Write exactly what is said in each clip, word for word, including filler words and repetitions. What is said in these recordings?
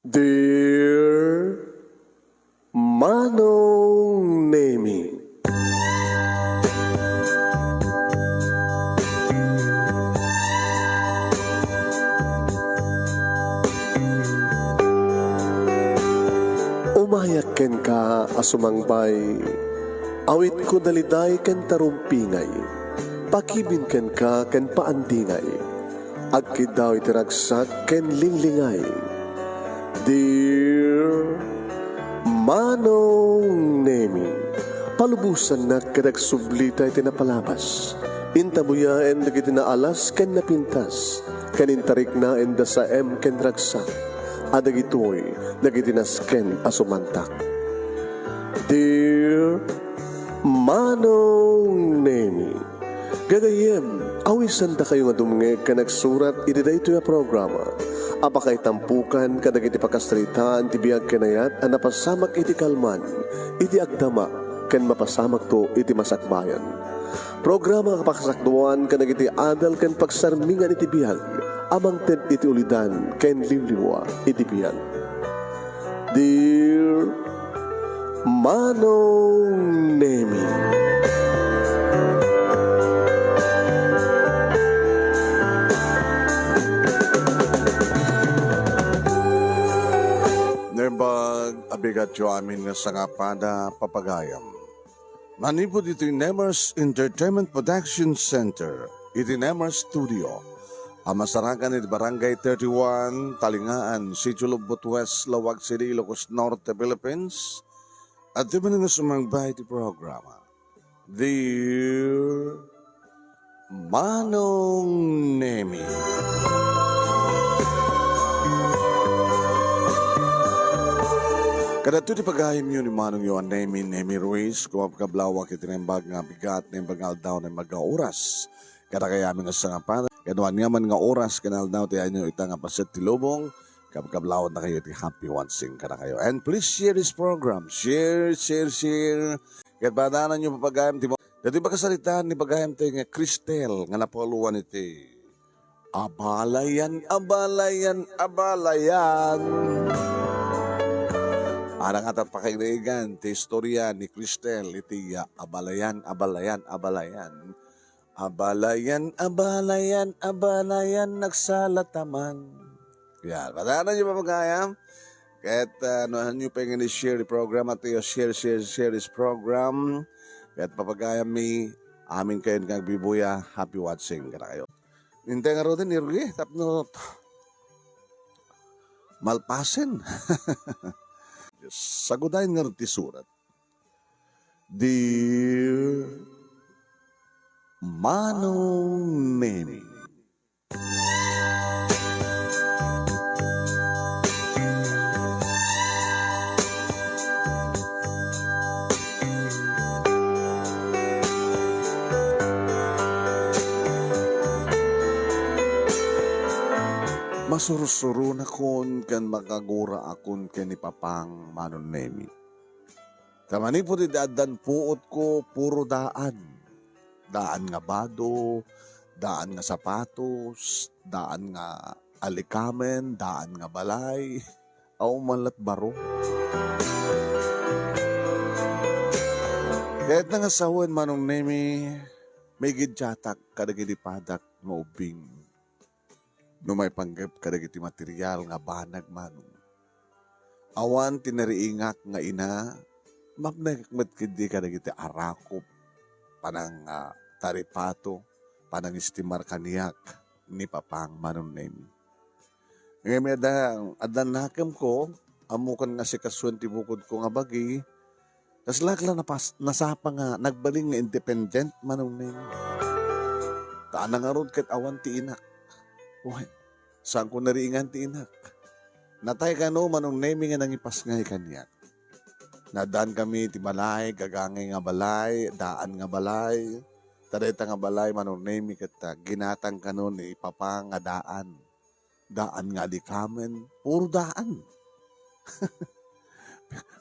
Dear Manong Nemi. Umayak kenka a sumangbay, awitko daliday ken tarumpingay, pakibin kenka ken paandingay. Agkiddaw iti ragsak ken linglingay. Dear Manong Nemi, palubosannak ket agsublita iti napalabas. Intabuyaen dagiti naalas ken napintas, ken intariknaen da saem ken ragsak. A dagitoy dagiti nasken a sumantak. Dear Manong Nemi, gagayyem, awisandakayo nga dumngeg ken agsurat iti daytoy a programa a pakaitampokan kadagiti pakasaritaan ti biag ken ayat a napasamak iti kalman, iti agdama, ken mapasamakto iti masakbayan. Programa a pakasakduan kadagiti adal ken pagsarmingan iti biag a mangted iti ulidan ken liwliwa iti biag. Dear Manong Nemi. Naimbag a bigatyo amin nga sangapada, papagayam. Manipud iti Nemers Entertainment Production Center, iti Nemers Studio, a masarakan iti Barangay thirty-one, Talingaan, Sitio Lobbot West, Laoag City, Ilocos Norte, Philippines, adtoy manen nga sumangbay iti programa. Dear Manong Nemi. Kadagitoy ti pagayamyo ni Manongyo a Nemi, Nemi Ruiz, kumapkablawak iti naimbag nga bigat, naimbag nga aldaw, naimbag nga oras. Kadakayo amin nga sangapada, ken ania man nga oras ken aldaw ti ayanyo ita nga paset ti lubong, kabkablawennakayo iti Happy Wansing kadakayo. And please share this program. Share, share, share. Ket padananyo, papagayam, ti mo-, dati pakasaritaan ni pagayam ti nga Cristel nga napauluan iti Abalayan, Abalayan, Abalayan. Ara nga ta pakaigan ti istorya ni Cristel iti, ah, Abalayan, Abalayan, Abalayan. Abalayan, abalayan, abalayan, nagsalataman. Yan. Padananyo, papagayam. Ket, ah, no, ania pay nga ni-share the program, at you share, share, share this program. Ket papagayam mi, amin kayo nga agbibuya, happy watching kadakayo. Intay nga ruden, irgi, tapno malpasen. Sagudayen nga rud ti surat. Dear Manong Nemi. Masursuronakon ken makagurakon ken ni Papang Manong Nemi. Ta manipud iti addan puotko, puro daan. Daan nga bado, daan nga sapatos, daan nga alikamen, daan nga balay, awan man la't baro. Ket nga sawen, Manong Nemi, maigiddiatak kadagiti padak nga ubbing. No maipanggep kadagiti material nga banag, Manong, awan ti nariingak nga ina, mapnekek met ketdi kadagiti arakop, panang, ah, taripato, panangistimar kaniak ni Papang Manong Nemi. Ngem adda, adda nakemko, ammokan nga asikasuen ti bukodko nga bagi, Kaslak la napas-, nasapa nga nagbalin nga independent, Manong Nemi. Ta ngarud ket awan ti inak. Wen, saanko nariingan ti inak. Natay kano, Manong Nemi, nga nangipasngay kaniak. Naddaan kami ti balay, gagangay nga balay, daan nga balay. Ta dayta nga balay, Manong Nemi, ket, ah, ginatang kano ni Papa nga daan. Daan nga alikamen, puro daan.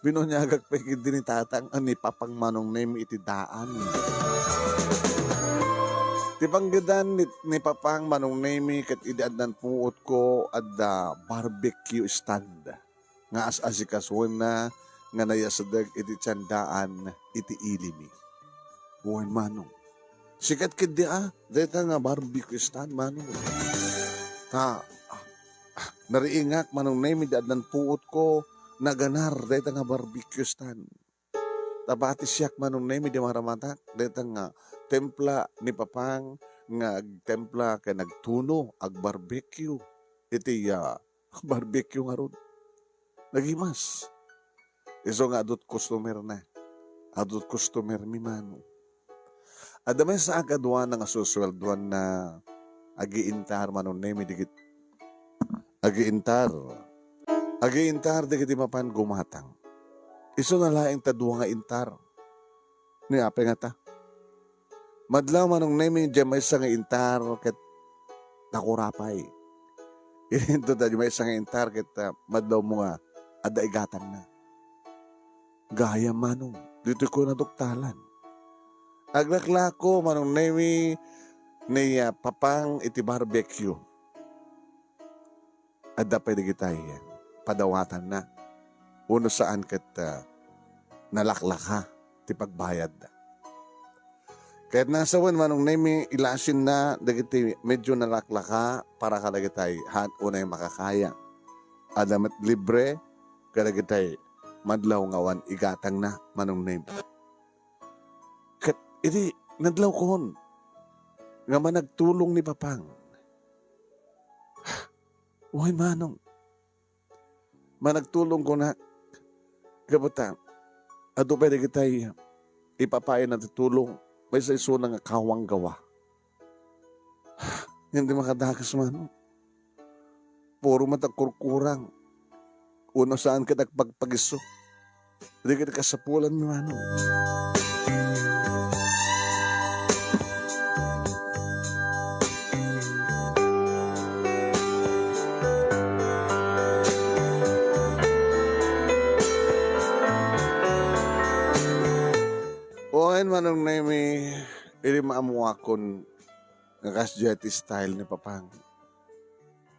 Binuniagak pay ketdi ni Tatang, ni Papang Manong Nemi iti daan. Ti panggedan ni, ni Papang Manong Nemi ket idi addan puotko, adda barbecue stand. nga as-asikasuenna nga naiyasideg iti tiendaan iti ilimi. Wen, manong. Sikat ketdi a, dayta nga barbecue stand, manong. Ta, ah, nariingak, Manong Nemi, di addan puotko naganar dayta nga barbecue stand. Ta bati siak, Manong Nemi, di maramatak dayta nga templa ni Papang nga agtempla ken agtuno, agbarbecue iti, ah, barbecue ngarud. Nagimas. Isu nga adut customer na. Adut customer mi, manong. Adda maysa a kaduana nga susueldoanna, agiintar, Manong Nemi, digit-, agiintar. Agiintar digiti mapan gumatang. Isuna laeng ta dua nga intar. Ni apay ngata? Madlaw, Manong Nemi, diay maysa nga intar ket nakurapay. Ininto ta diay maysa nga intar ket, ah, madlawmo nga adda igatangna. Gayam, manong, ditoy ko naduktalan. Aglaklako, Manong Nemi, ni, ah, Papang iti barbecue. Adda pay dagitay padawatanna. Uno saan ket, ah, nalaklaka ti pagbayadda. Ket nasawen, Manong Nemi, ilasinna dagiti medyo nalaklaka para kadagitay han unay makakaya. Adda met libre kadagitay madlaw nga awan igatangna, Manong Nemi. Ket idi nadlawkon nga managtulong ni Papang. Wen, manong. Managtulong kunak. Gapu ta, adu pay dagitay ipapayen a ti tulong, maysa isuna nga kawang gawa. Hindi makadakas, manong. Puro met a kurkurang. Uno saan ket agpagpagiso. Dagiti kasapulan, manong. Wen, Manong Nemi, idi maammuakon nga kasdiay ti style ni Papang,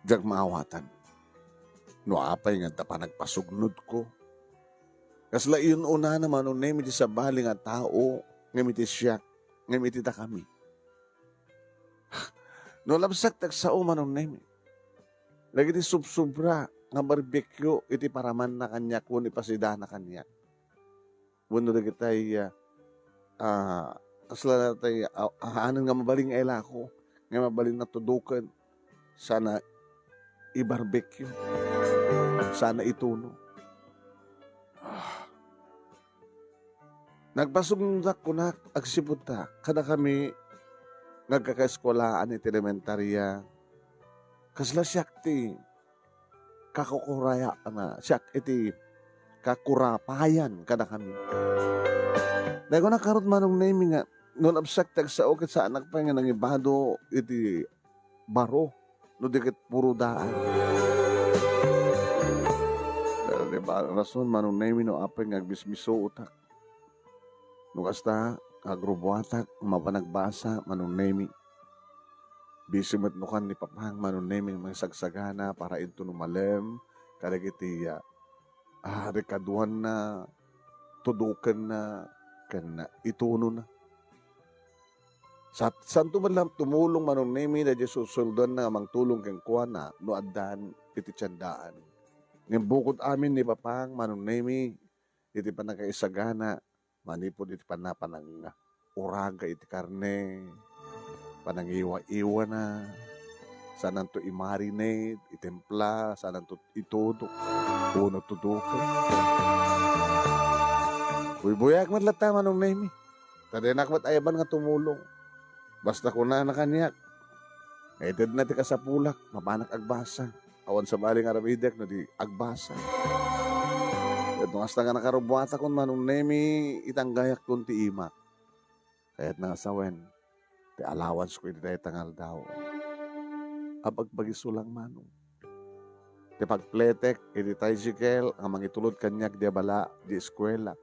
diak maawatan. No apay nga adda panagpasugnodko. Kasla iyun-unana, Manong Nemi, ti sabali nga tao ngem iti siak, ngem iti dakami. No labsak ti agsao, Manong Nemi, dagiti subsobra nga barbecue iti paramanna kaniak wenno ipasidana kaniak. Wenno dagitay, ah, ah, kasla tay, ah, ahanen nga mabalin nga ilako, nga mabalin nga tudoken, sana i-barbecue, sana ituno. Ah. Nagpasugnodak kunak, agsipud ta, kadakami nga agkakaeskuelaan iti elementaria, kasla siak ti kakukuraya-, ana, siak iti kakurapayan kadakami. Dayta ngarud, Manong Nemi, nga no labsak ti agsao ket saanak pay nga nangibado iti baro no di ket puro daan. Pero di ba, rason, Manong Nemi, no apay nga agmismisuotak. No kasta, agrubuatak, mapan agbasa, Manong Nemi. Bisi met no kan ni Papang, Manong Nemi, nga mangisagsagana para inton umalem kadagiti, ah, ah, rekaduanna, tudokenna, ken itunona. Sa-, santo met la tumulong, Manong Nemi, daydiay susueldoanna nga mangtulong kenkuana no addan iti tiendaan. Ngem bukod amin ni Papang, Manong Nemi, iti pannakaisagana, manipud iti panna-, pananguraga iti karne, panangiwa-iwana, saananto i-marinate, itempla, saananto itudo, wenno tudoken. Buybuyaak met latta, Manong Nemi. Ta dinak met ayaban nga tumulong. Basta kunana kaniak, nga itedna ti kasapulak, mapanak agbasa. Awan sabali nga aramidek no di agbasa. Ket no kasta nga nakarubuatakon, Manong Nemi, itanggayakkon ti imak. Kayatna nga sawen ti allowance ko iti dayta nga aldaw. Apagpagiso lang, Manong. Ti pagpletek iti tricycle nga mangitulod kaniak di abala di eskuela.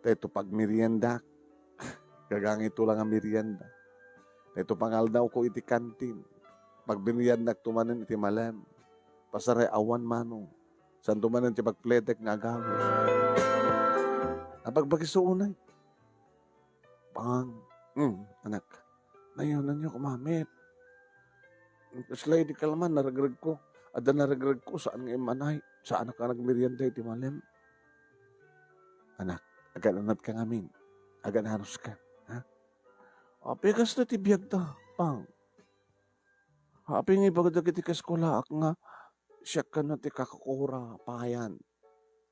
Dayto pagmeriendak. Gagangito lang a merienda. Dayto pangaldawko iti kantin. Pagmeriendakto manen iti malem. Pasaray awan, Manong. Saanto manen ti pagpletek nga agawid. Napagbagiso unay. Pang, "Hmm, anak, nayonanyo kumamit. Kasla idi kalman, naregregko. Adda naregregko, saan nga immanay. Saanak a nagmerienda iti malem." "Anak, agan-anatka ngamin. Agan-anuska, ha?" "Apay, kasta ti biagta, Pang. Apay nga ibaga dagiti kaskolaak nga siak kano ti kakakura payan.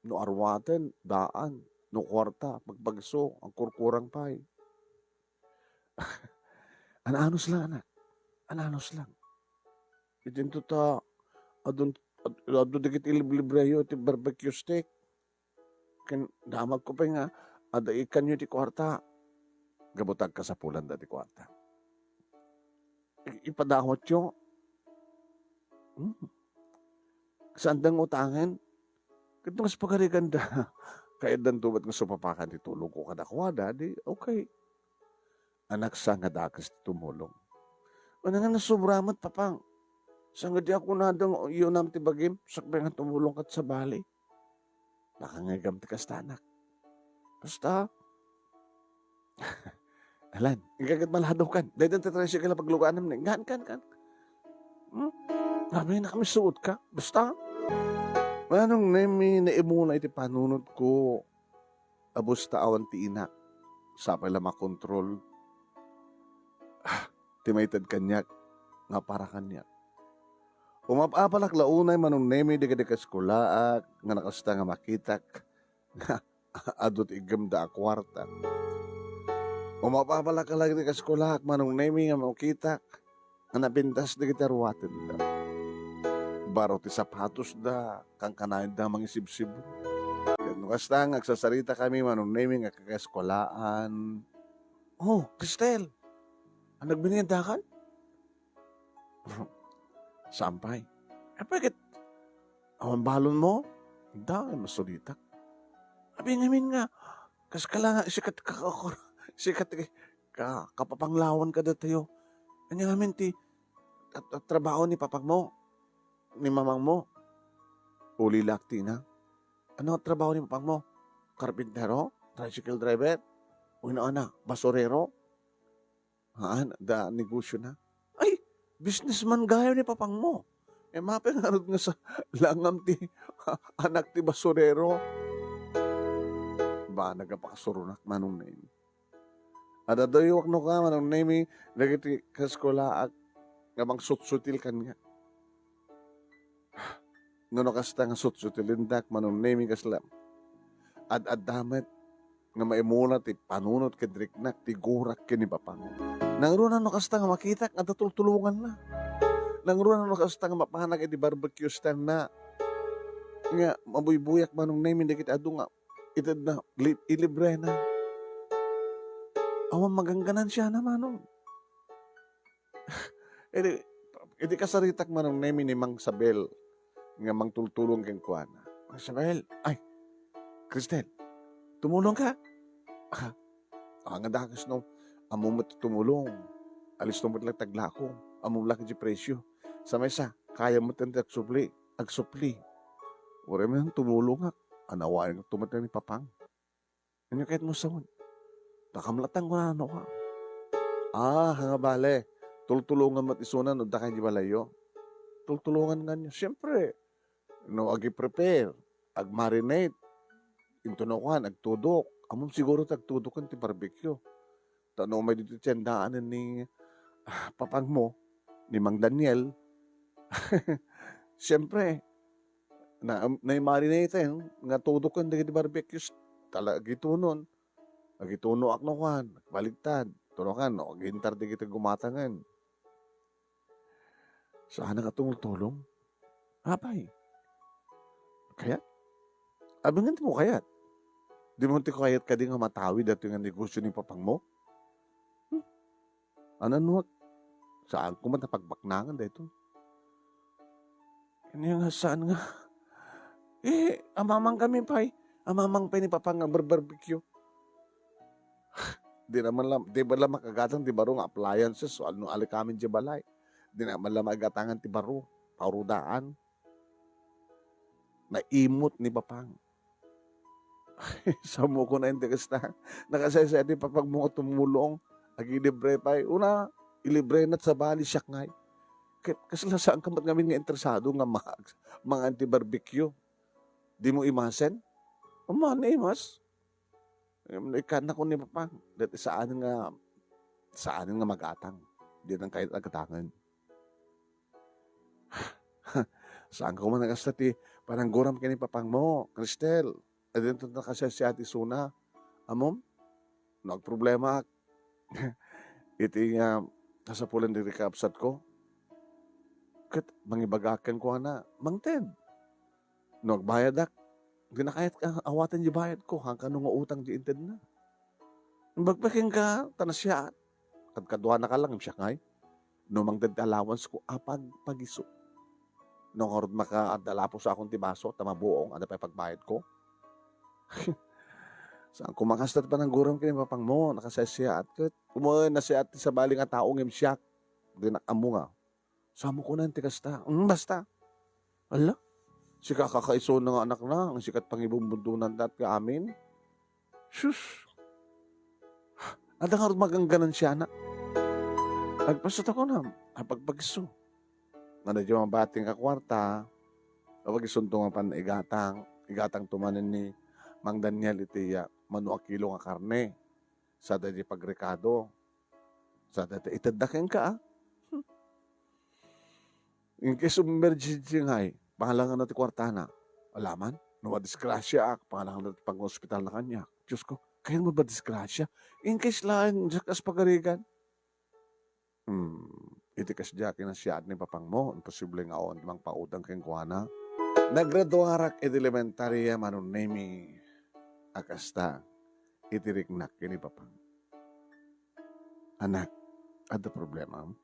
No aruaten, daan. No kuarta, pagpagso, agkurkurang pay." "Ananus lang, anak. Ananus lang. Idinto ta, adun-, ad-, adu dagiti liblibreyo ti barbecue stick. Ken damagko pay nga adda ikkanyo ti kuarta." Gapu ta agkasapulanda ti kuarta. I-, ipadawatyo. Hmm. Saanda nga utangen. Ket no kas pagariganda, kayatdanto met nga supapakan ti tulongko kadakuada, di okay. Anak, saan nga dakes ti tumulong. Ania nga nasobra met, Papang. Saan nga di ako nadeng, iyunam ti bagim, sakbay nga tumulong kat sabali. Nakangngegam ti kasta, anak. Basta. Alan, ikagat maladukan. Daytan ti tricycle a paglugaanam ni. Kan, kan, kan. Hmm? Kami na kami suot ka. Basta. Manong Nemi, naimuna iti panunot ko. Abus ta awan ti inak. Sapay la makontrol. Ah, ti maited kaniak, nga para kaniak. Umap-apalak la unay, Manong Nemi, dagiti kaskolaak, nga nakasta nga makitak, nga adu ti iggemda a kuarta. Umap-apalak la dagiti kaskolaak, Manong Nemi, nga makitak, nga napintas dagiti aruatenda. Baro ti sapatosda, kankanayonda mangisibsibun. Ket no kasta nga agsasarita kami, Manong Nemi, nga kakaeskolaan, "Oh, Cristel, a, nagmeriendakan?" "Saan pay." "Apay ket awan balonmo?" "Daan, masuritak." "Abi ngamin nga, kaskala nga sikat ka, ka, sikat ka, ka, kapapanglawan kadatayo. Ania ngamin ti, at, at trabaho ni papangmo, ni mamangmo?" Ulilak ti ina. "Ano trabaho ni papangmo? Karpintero? Tricycle driver? Wenno ana, basurero?" "Haan, adda negosiona." "Ay, businessman gayam ni papangmo. E, mapay ngarud nga sa langam ti anak ti basurero." Banag a pakasuronak, Manong Nemi. Adda duyok no ka, Manong Nemi, dagiti kaskolaak nga mangsutsutil kaniak. No, no kasta nga sutsutilendak, Manong Nemi, kasla ad-adda met nga maimuna ti panunot ken riknak ti gurak ken ni Papang. Nangruna no kasta nga makitak, adda tultulonganna. Nangruna no kasta nga mapanak iti barbecue stand-na, nga mabuybuyak, Manong Nemi, dagiti adu nga itedna, li-, ilibrena. Awan magangganan siya na, Manong. Idi, idi kasaritak, Manong Nemi, ni Mang Sabel nga mangtultulong kenkuana. "Mang Sabel, ay, Cristel, tumulong ka?" "Ah, ah, nga dakes no, ammom met ti tumulong. Alisto met lang ti aglako. Ammom lang ti presyo. Sa maysa, kayam met ti agsupli, agsupli. Uray man tumulongak, anawaen met ni Papang." "Ania kayatmo sawen?" "Ta kamlatan ko na no ka." "Ah, nga bale. Tultulongan met isuna no adda kayo di balayyo." "Tultulongan nganyan?" "Siempre, no agi-prepare, ag-marinate, intono kuan, agtudok. Ammom siguro ti agtudoken ti barbecue. Ta no umay ditoy tiendaan ni, ah, papangmo, ni Mang Daniel, siempre, na, na-marinate nga tudoken dagiti barbecues, tala-, agitunon. Agitunoak no kuan, baligtad. Tunokan, no, agintar dagiti gumatangen." "Saanak a tumultulong?" "Apay? Kayat? Abi ngan ti mo kayat? Dimo ti kayat kadi nga matawid datoy nga negosio ni papangmo?" Hmm. Ano, ano, saanko met a pagbaknangan daytoy. Ania nga saan nga? Eh, amamang kami pay. Amamang pay ni Papa nga agbar-barbecue. Di naman la, di ba la makagatang ti baro nga appliances, so, ano, alikamin di balay. Di naman la maigatangan ti baro. Paurudaan. Naimut ni Papang. Saan mo kunen ti kasta? Nakasaysayaat ni Papang mo nga tumulong. Agilibre pay. Una, ilibre na ti sabali, siak ngay. Ket kasla saanka met ngamin nga interesado nga ma-, mangan ti barbecue? Dimo imasen? Ammom, naimas. Em, ikkannak ni Papang. Dayta saan nga, saan nga magatang. Dinak kayat a gatangen. Saanka koma nga kasta ti panangguram ken ni Papang mo, Cristel. Adinto nakasaysayaat isuna. Ammom? No agproblemaak iti, ah, kasapulan dagiti kakabsatko, ket mangibagak kenkuana, mangted. No agbayadak, dina kayat awaten ti bayadko, haan kano nga utang ti intedna. Imbagbaga kenka, ta nasiaat. Kadkaduanaka lang, siak ngay. No mangted ti allowancesko, apagpagiso. No ngarud makaadda lapusakon ti baso, ta mabuong, adda pay pagbayadko. Saan koma nga kasta ti panangguram ken ni Papang mo, nakasaysayaat ket. Umay, nasiaat ti sabali nga tao ngem siak. Dinak ammo nga. Saan mo kunen ti kasta? Mm, basta. Ala, sika kakaisuna nga anakna, nga sika ti pangibumbundonanda ket nga amin. Sus! Adda ngarud magangganan siak. Agpasut a kunam, apagpagiso. Ngada diay mabating a kuarta, apagisuanto nga pan igatang, igatangto manen ni Mang Daniel iti, ah, mano a kilo nga karne. Sada diay pagrekado. Sada ti itedda kenka, ah. In case of emergency ngay, pangalanganna ti kuartana. Ala man, no madisgrasiaak, pangalanganna ti pangospitalna kaniak. Diosko, kayatmo madisgrasia? In case laeng, diak kas pagarigan. Hmm, iti kasdiay a kinasiaat ni Papang mo, imposible nga awan ti mangpautang kenkuana. Nagraduarak iti elementaria, Manong Nemy, a kasta iti riknak ken ni Papang. Anak, adda problemam?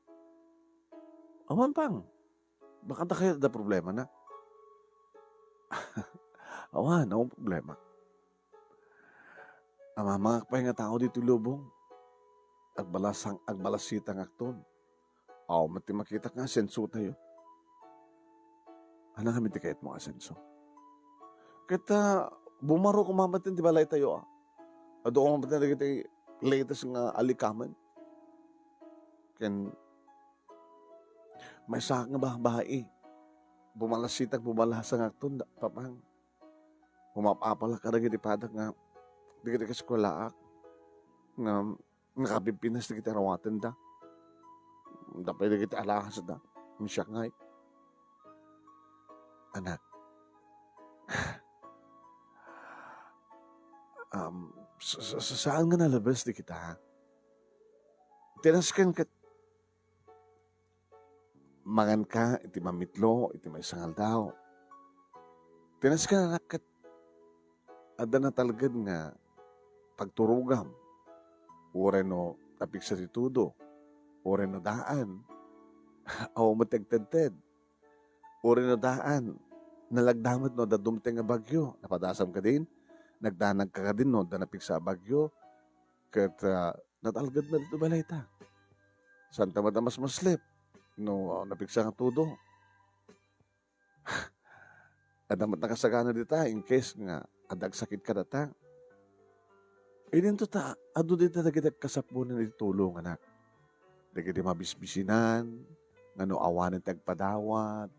Awan, Pang. Baka adda kayat adda problema, nak? Awan, awan problema. Amamangak pay nga tao ditoy lubong. Agbalasang-, agbalasitangakton. Awan met ti makitak nga asenso tayo. Ania ngamin ti kayatmo nga asenso? Ket, ah, bumaro koma met ti balay tayo, ah. Adu koma met dagiti latest nga alikamen. Ken maysa nga babai. Bumalasitak, bumalasangakton, da-, Papang. Umap-apalak kadagiti padak nga dagiti kaeskuelaak nga nakapipintas dagiti arawatenda. Adda pay dagiti alahasda. Siak ngay. Anak. Um, sa-, sa-, sa-, saan nga nalabes dagita? Tinasken ket manganka iti mamitlo iti maysa nga aldaw. Tinasken, anak, ket adda natalged nga pagturogam. Uray no napigsa ti tudo, uray no daan, awan met ti agtedted. Uray no daan, nalagda met no adda dumteng a bagyo. Napadasam kadin, nagdanagka kadin no adda napigsa a bagyo. Ket, ah, natalged met ditoy balayta. Saanta met a masmaslip no, ah, napigsa nga tudo. Adda met nakasagana dita in case nga adda agsakit kadata. Idinto ta, adu dita dagiti agkasapulan iti tulong, anak. Dagiti mabisbisinan, nga no awanen ti agpadawat,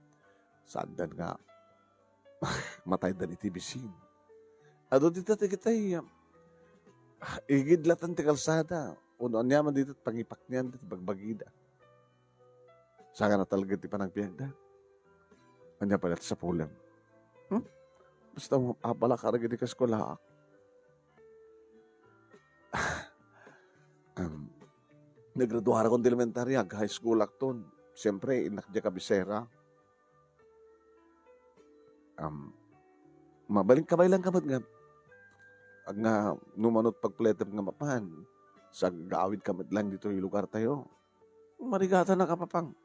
saandan nga mataydan iti bisin. Adu dita dagiti, ah, igidlatan ti kalsada, wenno aniaman dita pangipaknian ti bagbagida. Saan nga natalged ti panagbiagda? Ania pay ti sapulem? Hmm? Basta apalak kadagiti kaeskuelaak. Em, nagraduarakon ti elementaria, ag-high schoolakton. Siempre, innak diay kabisera. Am, mabalin, kabaylanka met nga, nga no mano ti pagpletem nga mapan, sa agawidka met laeng ditoy lugartayo. Marigatanak a, Papang.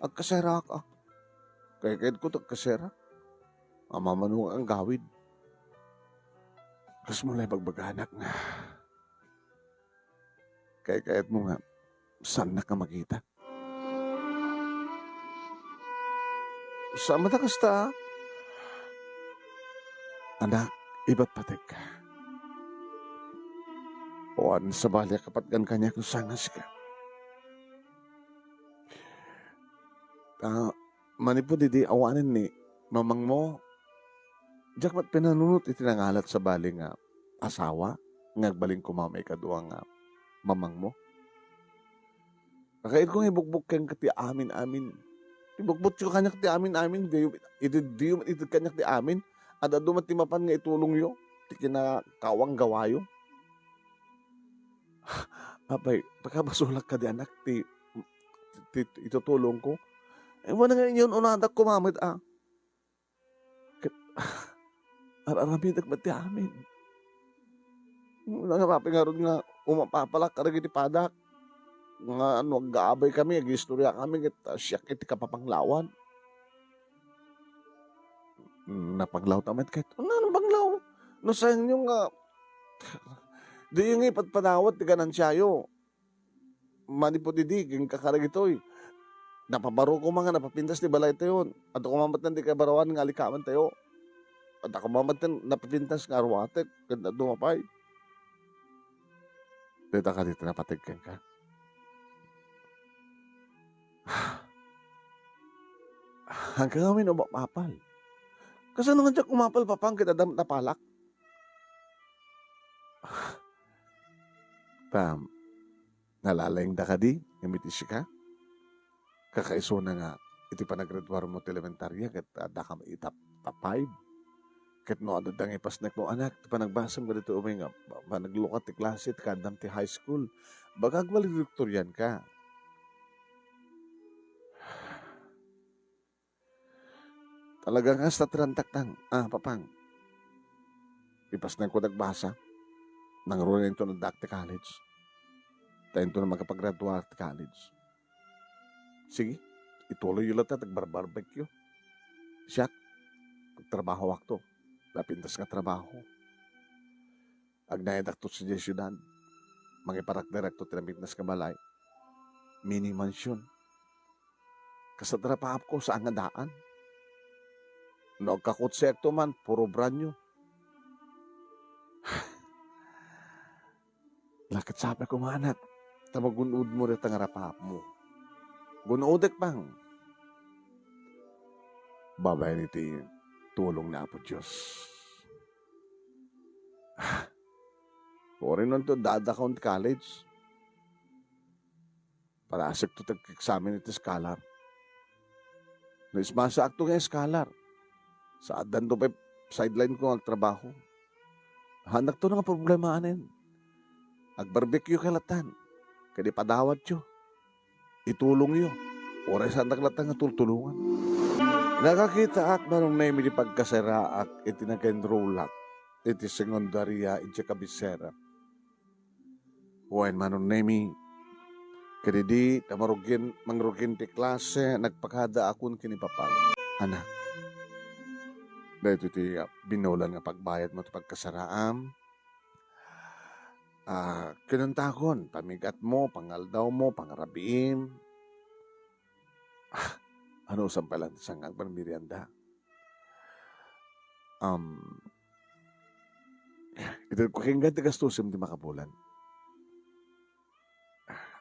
Agkaseraak, a. Kaykayatko ti agkasera. Mamano nga aggawid. Kasmo la ibagbaganak nga kaykayatmo nga saannak a makita. Saan met a kasta, a? Anak, ibatpategka. Awan sabali a kapatgan kaniak no saan nga sika. Ah, manipud idi awanen ni mamangmo, diak met pinanunot iti nangalat sabali nga asawa nga agbalin koma maikadua nga mamangmo. Nakaid ko nga ibugbog kenka ti amin-amin. Ibugbotyo kaniak ti amin-amin, diyo, idi diyo met ited kaniak ti amin, ad-adu met ti mapan nga itulongyo, ti kinakawang gawayo. Apay, pakabasolak kadi, anak, ti, ti, ti itutulongko. Eh, wala nga inyon unadak kumamet, ah. Ket, ar-aramidek met ti amin. Nangamapi ngarud nga umapapalak kadagiti padak. Nga no aggaabay kami, agistorya kami, ket, ah, siak iti kapapanglawan. Napanglaw ta met ket, ano, ano panglaw? No sayangyo nga, diyo nga ipadpadawat ti ganansiayo. Manipud idi, agingga kadagitoy. Napabaro koma nga napapintas ti balaytayo. Adda koma met ti kabaroan nga alikamantayo. Adda koma met ti napapintas nga aruatek, ket adu pay. Dayta kadi ti napateg kenka. Hangka ngamin umapapal. Kasano nga diak umapal, Papa, ket adda met napalak? Tam, nalalayda kadi ngem iti sika? Kakaisuna nga iti panagraduarmo ti elementaria ket addakam itap-, ta five. Ket no adda nga ipasnekmo, anak, ti panagbasam kadagitoy umay nga pa-, panaglukat ti klase, ti kaaddam ti high school, baga agvaledictorian ka. Talaga nga, kasta ti rantaktan. Ah, Papang, ipasnekko ti agbasa. Nangruna inton addaak ti college. Ta inton makapagraduaak ti college. Sige, ituloyyo latta ti agbarbarbecue. Siak, agtrabahoakto. Napintas nga trabaho. Agnayadakto sadiay siudad. Mangiparakderakto ti napintas nga balay. Mini mansion. Kasta ti rapaapko, saan nga daan. No agkakotseko man, puro brand new. La ket sapay koma, anak, ta magun-odmo dayta nga rapaapmo. Gun-odek, Pang. Babaen iti tulong ni Apo Dios. Uray no adda, addakon ti college. Parasekto ti ageksamen iti scholar. No ismasaakto nga scholar, saaddanto pay sideline ko nga agtrabaho. Haannakto nga problemaanen. Agbarbecue ka lattan. Ket ipadawatyo. Itulongyo. Uray saandak lattan nga tultulongan. Nakakitaak, Manong Nemi, ti pagkasaraak iti nag-enrollak iti sekundaria idiay kabisera. Wen, Manong Nemi, ket idi ta marugin-, mangrugin ti klase, nagpakadaakon ken ni Papang. Anak, daytoy ti, ah, binulan nga pagbayadmo ti pagkasaraam. Ah, kinuntakon, pamigatmo, pangaldawmo, pangarabiim. Ah, anusan pay laeng ti sangag, Manong Mirianda? Um, itedko kenka ti gastusim ti makabulan.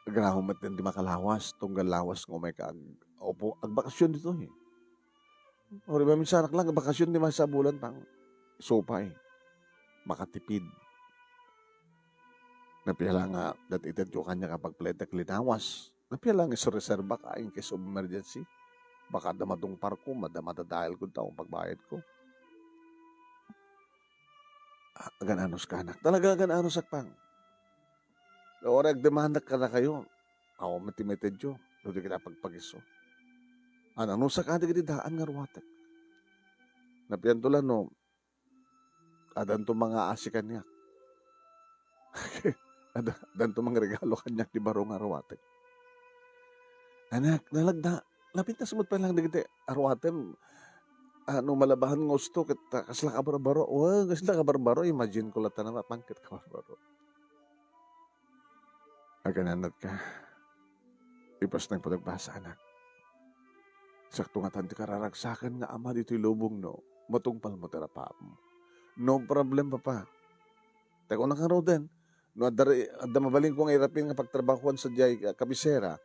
Agraho met ti makalawas, tunggal lawas nga umayka ag-, upo, agbakasyon ditoy. Uray maminsanak laeng, agbakasyon ti maysa a bulan, Pang, isu pay. Makatipid. Napia la nga, dayta itedko kaniak a pagpalitek linawas. Napia la nga isu reservak a in case of emergency. Baka adda madungparko, adda madadaelko ta pagbayadko. Ah, agan-anos ka, anak. Talaga agan-anosak, Pang. Uray agdemandak kadakayo, awan met ti maitedyo, no di kita pagpagiso. Anak, no sakadi iti daan nga ruatek. Napianto la no, addanto mangaasi kaniak. Adda-, addanto mangregalo kaniak ti baro nga ruatek. Anak, nalagda, napintas met pay laeng dagiti aruatem, ah, no malabahan nga usto, ket, ah, kasla kabarbaro. Wen, kasla kabarbaro, imagine ko latta na mapangket kabarbaro. Agananatka. Ipasnekmo ti agbasa, anak. Sakto ngatan ti kararagsakan nga ama ditoy lubong no matungpalmo ti rapaapmo. "No problem, Papa." Ta kuna ngaruden, no adda, adda mabalinko nga irapin nga pagtrabahoan sadiay, ah, kabisera,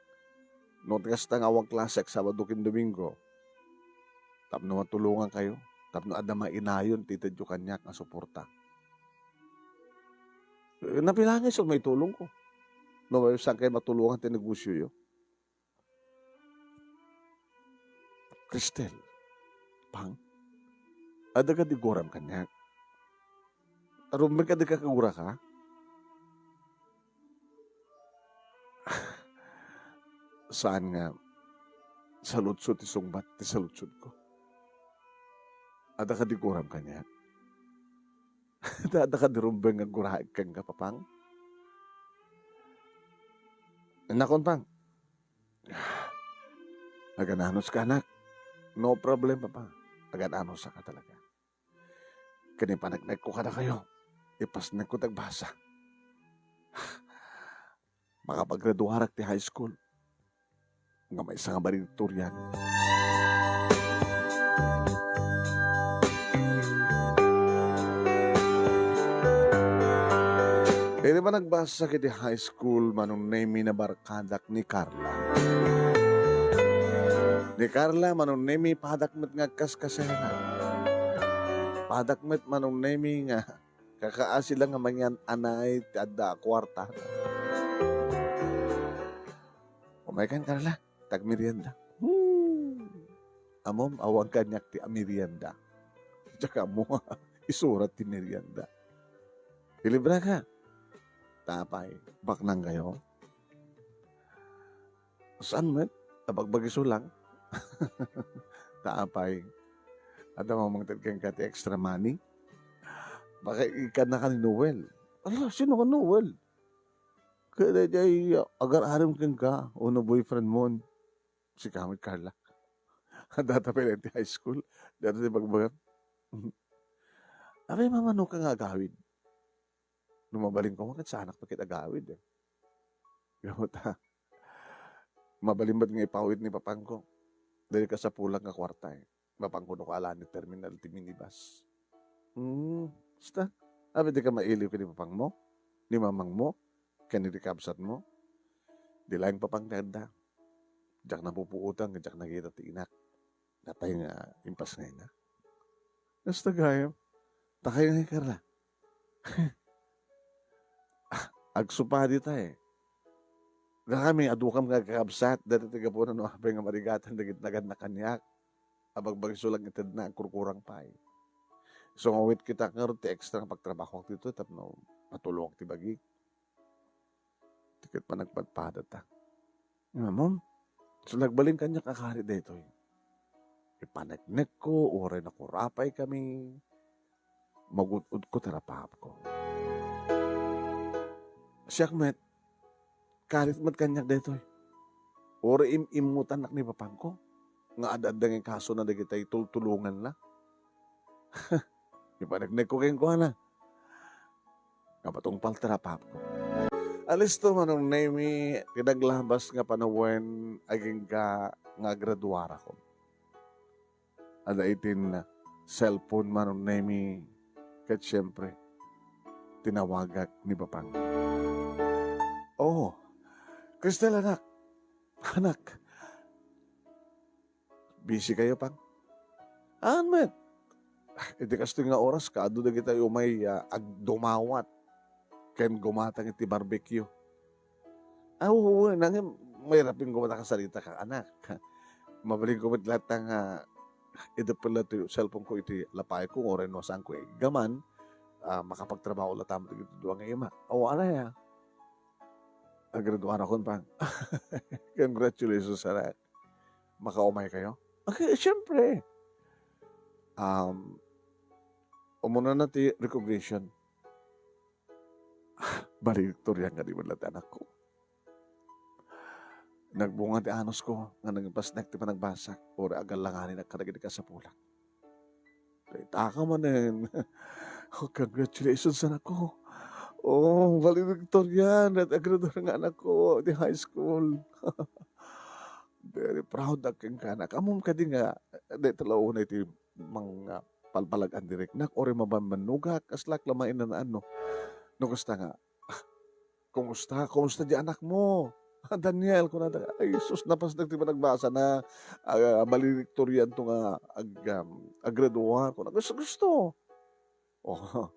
no ti kasta nga awan klase, Sabado ken Domingo, tapno matulongankayo, tapno adda mainayon ti itedyo kaniak nga suporta. Eh, napilangis so maitulongko. No, saankayo matulongan ti negosioyo. Cristel, Pang, adda kadi guram kaniak? Rumbeng kadi ka kaguraka? Saan nga saludsod ti sungbat ti saludsodko. Adda kadi guram kaniak? Adda kadi rumbeng nga guraek kenka, Papang? Nakon, Pang. Agan-anuska, anak. No problem, Papa. Agan-anusaka talaga. Ken ipaneknekko kadakayo, ipasnekko ti agbasa. Makapagraduarak ti high school nga maysa nga valedictorian. Idi panagbasa iti high school, Manong Nemi, nabarkadak ni Carla. Ni Carla, Manong Nemi, padak met nga agkaskaserak. Padak met, Manong Nemi, nga kakaasi la nga mangian-anay ti adda a kuarta. Umaykan, Carla, ti agmerienda. Hmm. Ammom, awan kaniak ti amerienda. Diak ammo nga isurat ti merienda. Ilibraka. Ta apay, baknangkayo? Saan met? Abagbagiso lang. Ta apay, adda mamangted kenka ti extra money? Baka ikannaka ni Noel. Ala, sino nga Noel? Ket daydiay agar-arem kenka, wenno boyfriend mon. Sika met, Carla. Adda ta pay laeng ti high school. Dayta ti bagbagam. Apay, mamanoka nga agawid? No mabalinko man, ket saanak pay ket agawid, eh. Gapu ta, mabalin met nga ipawid ni papangko. Daydi kasapulak nga kuarta, eh. Mapangkuno ka ala ni terminal ti minibus. Hmm, basta. Apay, dika mailiw ken ni papangmo, ni mamangmo, ken ni kabsatmo? Di laeng papang ti adda. Diak napupuotan nga diak nakita ti inak. Natay nga impasngayna. Basta gayam. Ta kayat nga, Carla. Agsupadi ta, eh. Dakami, adukam nga agkakabsat, dayta ti gapuna no apay nga marigatan dagiti naganna kaniak. Abagbagiso lang itedna, agkurkurang pay. Isu nga awit kita ngarud ti extra nga pagtrabahoak ditoy tapno matulongak ti bagik. Ti ket panagpadpadata. Nga, Mom, so nagbalin kaniak a kari daytoy. Ipaneknekko, uray nakurapay kami, magud-udko ti rapaapko. Siak met, karit met kaniak daytoy. Uray im-immutannak ni papangko, nga ad-adda nga inkasona dagitay tultulonganna. Ipaneknekko kenkuana. Nga matungpal ti rapaapko. Alisto, Manong Nemi, ti naglabas nga panawen agingga nga agraduarakon. Adda itin cellphone, Manong Nemi, ket siempre, tinawagak ni Papang. Oh, Cristel, anak. Anak. Busy kayo, Pang? Haan met. Iti kastoy nga oras, kaadu dagitay umay, ah, agdumawat ken gumatang iti barbecue. Ah, oo, nangem, mairapin ko met a kasarita ka, anak. Mabalin ko met latta nga, ah, idepel la ti cellphone ko iti lapay ko, uray no, saanko iggaman, ah, makapagtrabaho la ta met dagiti dua nga ima. Aw, anay, ah. Agraduarakon, Pang. Congratulations, anak. Makaumay kayo? Okay, siyempre. Um, umuna na ti recognition. Valedictorian nga di man la ti anakko. Nagbunga ti anusko nga nangipasnek ti panagbasa, uray agallanganak kadagiti kasapulak. Dayta ka manen. Oh, congratulations, anakko. Oh, valedictorian, nag-graduar nga anakko, di high school. Very proud ak kenka, anak. Ammom kadi nga, dayta la unay ti mang-, palpalag-an di riknak, uray mabanbannogak, kaslak la mainanaan, no? No kasta nga, "Ah, kumusta? Kumusta di anakmo?" "Ah, Daniel," kunada, ay, sus, napasnek ti panagbasana, ah, valedictorian to nga ag-, um, agraduar. Kuna, "Gusto, gusto." Oh,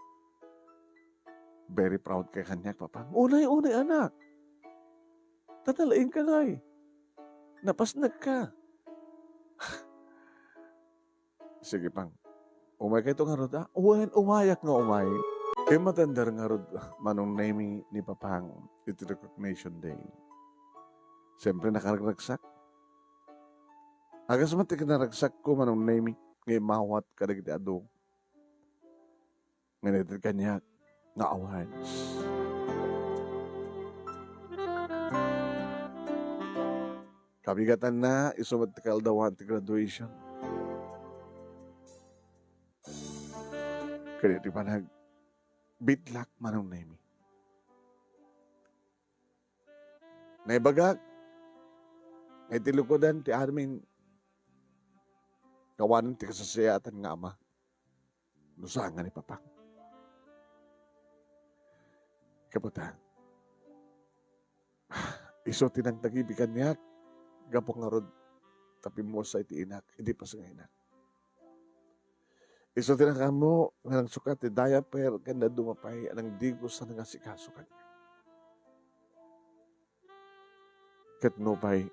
very proud ka kaniak, Papang. "Unay, unay, anak. Tadalaing ka, ngay. Napasnek ka." Sige, Pang. Umay kayto ngarud, ah? Wen, umayak nga umay. Immatender ngarud, Manong Nemy, ni Papang iti recognition day. Siyempre, nakaragragsak. Agas met ti kinaragsakko, Manong Nemy, nga immawat kadagiti adu nga inted kaniak nga awards. Kabigatanna, isu met ti kaaldawan ti graduation. Ket iti panag-bidlak, Manong Nemy. Naibagak nga iti lukodan ti amin, awanen ti kasasayaatan nga ama. No saan nga ni Papang. Kaputa, isu ti nangtagibi kaniak, gapu ngarud ta pimmusa iti inak, idi pas nga inak. Isu ti nakaammo nga nangsukat ti diaper ken dadduma pay a nangdigos a nangasikaso kaniak. Ket nupay,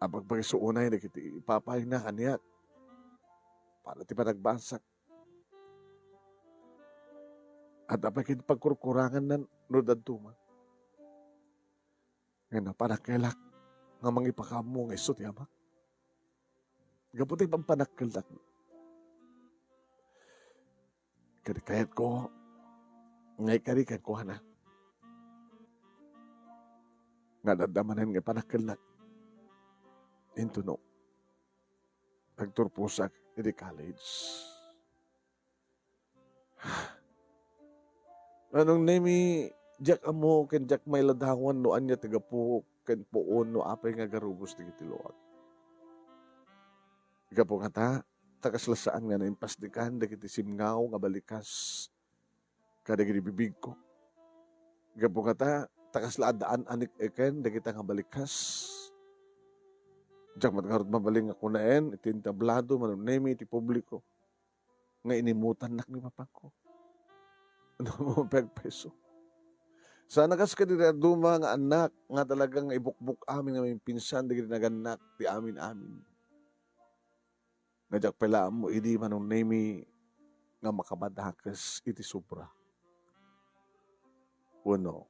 apagpakisuonay dagiti ipapayna kaniak para ti panagbasak. Adda pay ket pagkurkuranganna no dadduma. Ngem napanakkelak nga mangipakaammo nga isu ti amak. Gapu ta ipampanakkelak. Kadi kayatko nga ikari kenkuana. Nga adda manen nga ipanakkelnak. Intono, agturposak iti college. Manong Nemy, diak ammo ken diak mailadawan no ania ti gapu ken puon no apay nga agarubos dagiti luak. Gapu ngata, ta kasla saan nga naimpasdikan dagiti simngaw nga balikas kadagiti bibigko. Gapu ngata, ta kasla adda an-anik-eken dagita nga balikas. Diak met ngarud mabalin nga kunaen iti entablado, Manong Nemy, iti publiko nga inimutannak ni papangko. Dua peso. Sana kas kadagiti dadduma nga annak nga talaga nga ibukbok amin nga maipinsan dagiti nagannak ti amin-amin. Nga diak pay la ammo idi, Manong Nemy, nga makamadakes iti sobra. Wenno,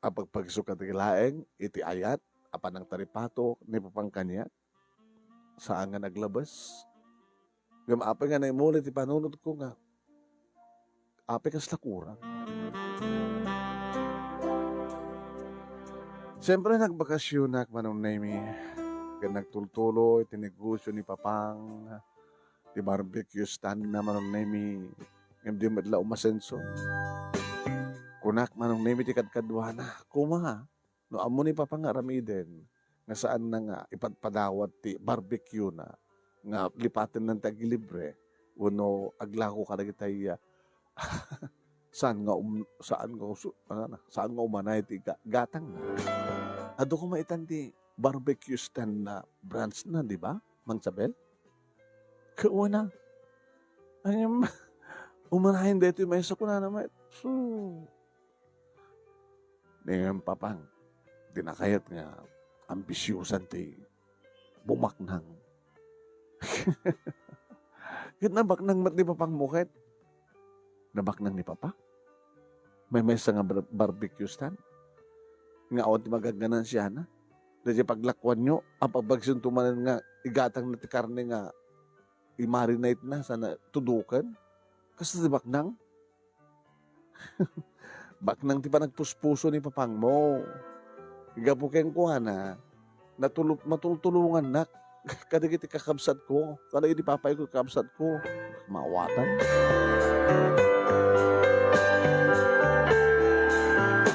apagpagsukat ti laeng iti ayat a panangtaripato ni papang kaniak. Saan nga naglabes. Ngem apay nga naimuli ti panunotko nga apay kasla kurang. Siyempre, nagbakasionak, Manong Nemy, ken nagtultulo iti negosio ni Papang, ti barbecue stand na, Manong Nemy, ngem di met la umasenso. Kunak, Manong Nemy, ti kadkaduana, kuma, no ammo ni Papa nga aramiden nga saanna nga ipadpadawat ti barbecue na nga lipatenna ti agilibre wenno aglako kadagitay, ah, saan nga um-, saan nga usu-, ano na, saan nga umanay ti ga-, gatang na. Adu koma itan ti barbecue stand na branch na, di ba, Mang Sabel? Kauna. Ay, um, umanayan daytoy maysa kunana met. So, Ngem, Papang, di na kayat nga ambisiosan ti bumaknang. Ket nabaknang met ni Papangmo ket. Nabaknang ni Papa? Maymaysa nga bar-, barbecue stand? Nga awan ti magagganansiana? Daydiay paglakuanyo, apagbagsento manen nga igatangna ti karne nga i-marinate na sana tuduken? Kasta ti baknang? Baknang ti panagpuspuso ni Papangmo. Gapu kenkuana, natulu-, matultulongannak kadagiti kakabsatko, kadagiti papayko, kakabsatko. Mawatan.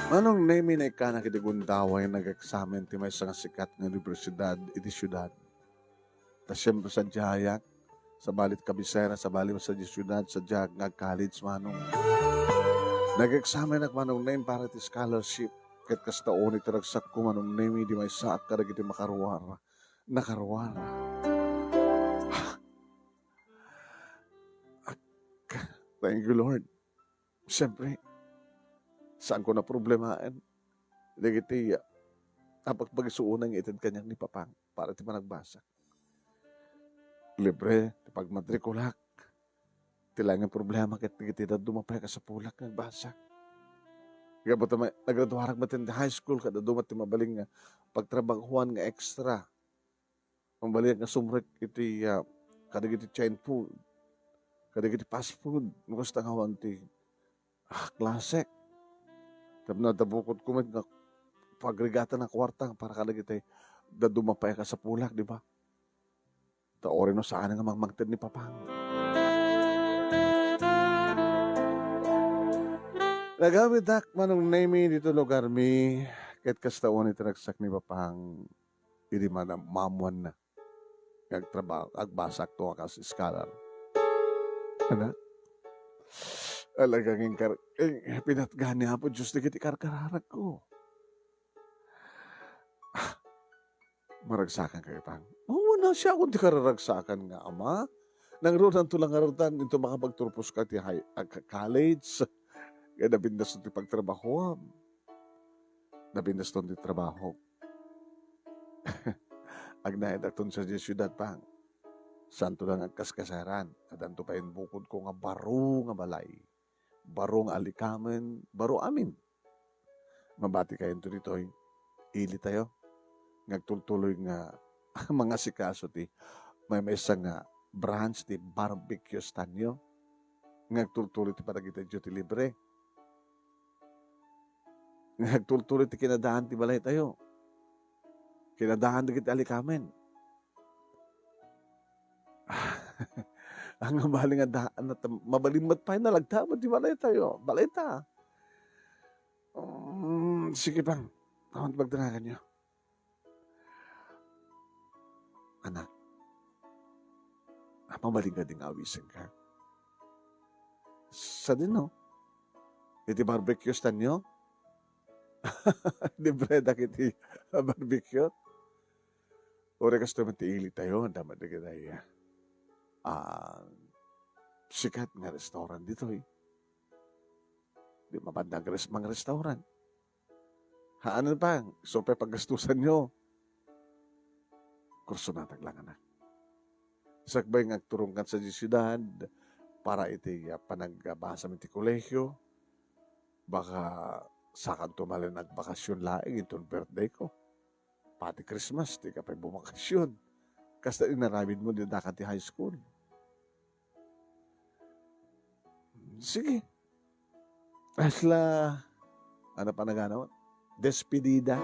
Manong Nemy, naikkanak iti gundaway, nag-eksamen ti maysa nga sikat nga universidad iti siudad. Ta siempre, sadiayak, Sabali ti kabisera, sabali met sadiay siudad, sadiay nga ag-college, Manong. Nag-examen ak, Manong Nemi, para ti scholarship. Ket kasta unay ti ragsakko, Manong Nemi, idi maysaak kadagiti makaruar. Nakaruar. Ak-, thank you, Lord. Siyempre, saanko a problemaen dagiti, ah, apagpagisuonay nga ited kaniak ni Papang para ti panagbasak. Libre ti pagmatrikulak. Ti laeng nga problema ket dagiti dadduma pay a kasapulak nga agbasa. Gapu ta ma-, nagraduarak met ti high school, ket adu met ti mabalin nga pagtrabahoan nga extra. Mabalin nga sumrek iti, ah, kadagiti chain food, kadagiti fast food, no kasta nga awan ti, ah, klase. Tapno adda bukod ko met nga pagrigaten a kuarta para kadagiti dadduma pay a kasapulak, di ba? Ta uray no saan nga mangmangted ni Papang. Nagamidak, Manong Nemi, dito lugar mi, ket kasta unay ti ragsak ni Papang, idi mana-, maammuanna nga agtraba-, agbasakto a kas scholar. Ana? Talaga nga inkar-, eh, pinatgan ni Apo Dios dagiti karkararagko. Maragsakankayo, Pang? Awan a siakon ti kararagsakan nga ama. Nangrunanto la ngarud tan, into makapagturposka ti high, ah, ka-, college. Nga nabindaston ti pagtrabahoam. Nabindaston ti trabaho. Agnanaydakton sadiay siudad, Pang. Saanto la nga agkaskasaran. Addanto pay imbukodko nga baro nga balay. Baro nga alikamen, baro amin. Mabatikayonto ditoy, ilitayo nga agtultuloy nga mangasikaso ti maymaysa nga branch ti barbecue stand-yo, nga agtultuloy ti panagitedyo ti libre, nga agtultuloy ti kinadaan ti balaytayo, kinadaan dagiti alikamen. Ang mabalin nga daan, mabalin met pay nalagta met ti balaytayo, balayta. Um, sige, Pang. Awan ti pagdanaganyo. Anak, mabalin nga di nga awisenka. Sadino? Iti barbecue stand-yo? Libre dagiti barbecue? Uray kastoy met ti ilitayo, adda met dagiti, ah, sikat nga restaurant ditoy. Di mapan nga res-, mga restaurant. Haan, Pang, isu pay paggastusanyo. Kursunatak lang, anak. Sakbay nga agturongkan sadiay siudad para iti, ah, panagbasam iti kolehio, baka sakanto manen agbakasyon laeng inton birthday ko. Pati Christmas, dika pay bumakasyon. Kasta inaramidmo, dida ka ti high school. Sige. Asla, ano pa nagano? Despedida.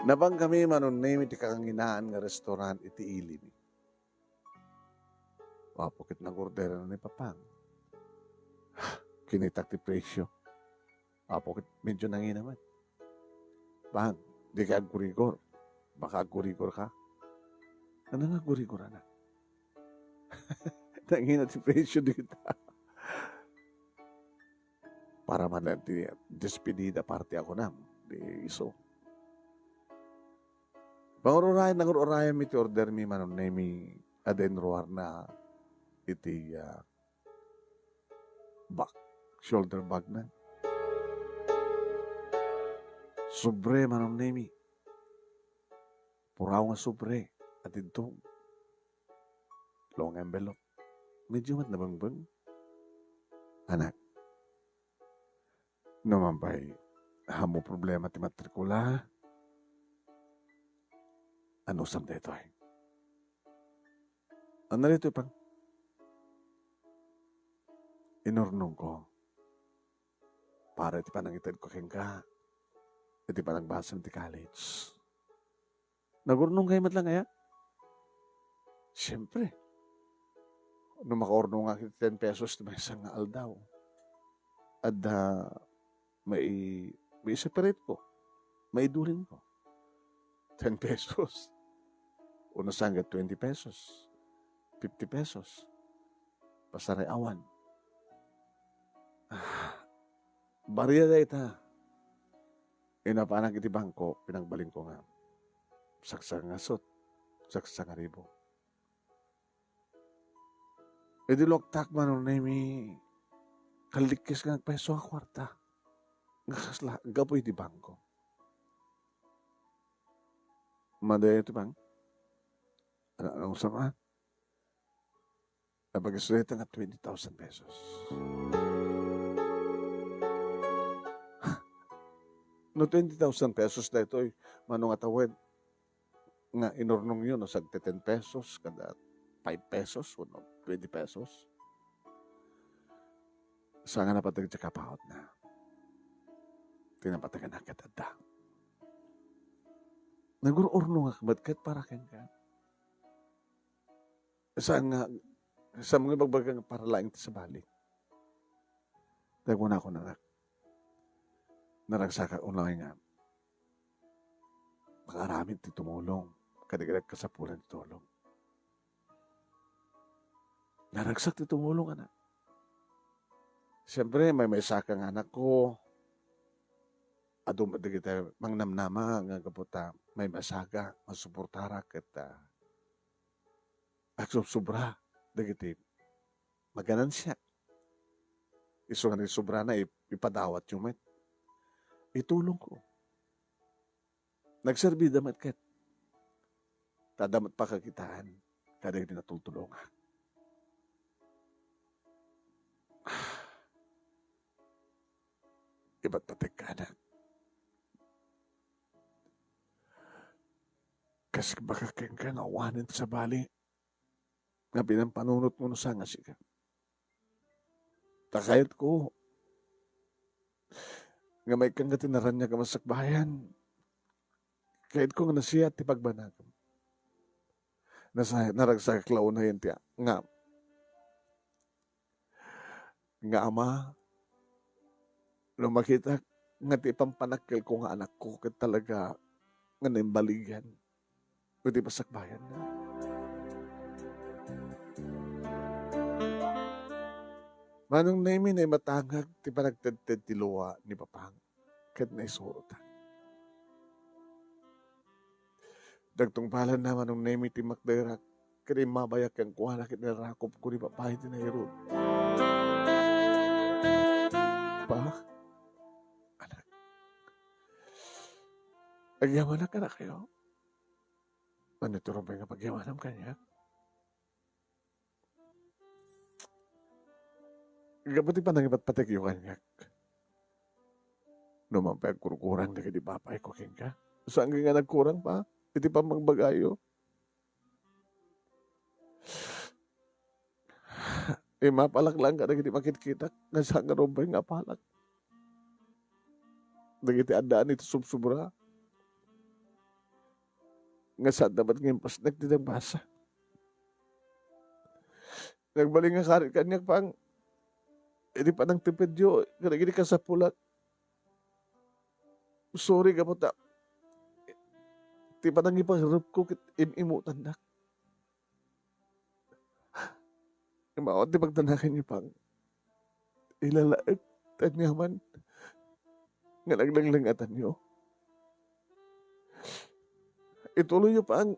Napankami, Manong Nemi, iti kakanginaan nga restaurant iti ili mi. Apo ket nag-order na ni Papang. Kinitak ti presyo. Apo ket medyo nangina met. Pang, dika aggurigor. Baka aggurigor ka. Ano nga aggurigor, anak? Nangina ti presyo dita. Para man ti despedida party ako nam. Di iso. Pangur-urayan, nangur-urayan mi ti order mi, Manong Nemi, adda inruarna iti, ah, bag, shoulder bag na. Sobre, Manong Nemi. Puraw nga sobre. At ito, long envelope. Medyo met nabengbeng. Anak, no man pay, ammo problema ti matrikula, anusam daytoy? Ano daytoy, Pang? Inurnongko para iti panangitedko kenka, iti panagbasam ti college. Nagurnongkayo met laeng aya? Siempre. No makaurnongak iti ten pesos ti maysa nga aldaw, adda mai-, mai-separate ko, maiduling ko. Ten pesos. Uno sangga twenty pesos. fifty pesos. Pasaray awan. Ah, baria dayta. Inapanak iti bangko, pinangbalinko nga saksanga sut, saksanga ribu. Idi luaktak, Manong Nemi, kallikkis nga agpeso a kuarta. Nga kasla, gapu iti bangko. Madayo ti bang-, ano, anong sama? Napag-istorya nga twenty thousand pesos. No twenty thousand pesos daytoy, Manong Atawid, nga inurnongyo no sagte ten pesos, kada five pesos, wenno twenty pesos. Saan nga napateg ti kapautna. Ti napateg a naket adda. Nagur-urnongak met ket para kenka. Saan nga, saan nga ibagbaga nga para laeng ti sabali. Nagkunakon, anak. Naragsakak unay nga makaaramid ti tumulong kadagiti agkasapulan ti tulong. Naragsak ti tumulong, anak. Siyempre, maymaysaka nga anakko. Adu met dagiti mangnamnama nga gapu ta maymaysaka, masuportara ket, ah, agsubsobra dagiti maganansiak. Isu nga ni sobrana, ip-, ipadawatyo met. Itulongko. Nagserbida met ket. Ta adda met pakakitaan kadagiti natultulongak. Ibat pategkanak. Kas baka kenka nga awanen ti sabali nga pinampanunotmo no saan nga sika. Ta kayatko nga maikkan nga ti naraniag a masakbayan. Kayatko nga nasiat ti pagbanagam. Nasa-, naragsakak la unayen ti a-, nga, nga ama, no makitak nga ti ipampanakkelko nga anakko ket talaga nga naimbaligan iti pasakbayanna. Manong Nemi, naimatangak ti panagtedted ti lua ni Papang ket naisurotak. Nagtungpalanna, Manong Nemi, ti makderak ket immabayak kenkuana ket narakopko ni Papa iti nairud. Pa, anak. Agyamanak, anakayo. Ania ti rumbeng nga pagyamanam kaniak? Gapu ti panangipatpategyo kaniak. No man pay agkurkurang dagiti bapayko kenka, saan nga nagkurang pa iti pammagbagayo. Imapalak laeng kadagiti makitkitak nga saan nga rumbeng nga apalak. Dagiti addaan iti subsubra nga saanna met nga impasnek ti nagbasa. Nagbalin nga karit kaniak, Pang, iti panangtipedyo kadagiti kasapulan. Sorry gapu ta ti panangiparepko ket im-imutannak. Immawat ti pagdanaganyo, Pang. Ilalaek ti aniaman nga naglengleng-atanyo. Ituloyyo, Pang,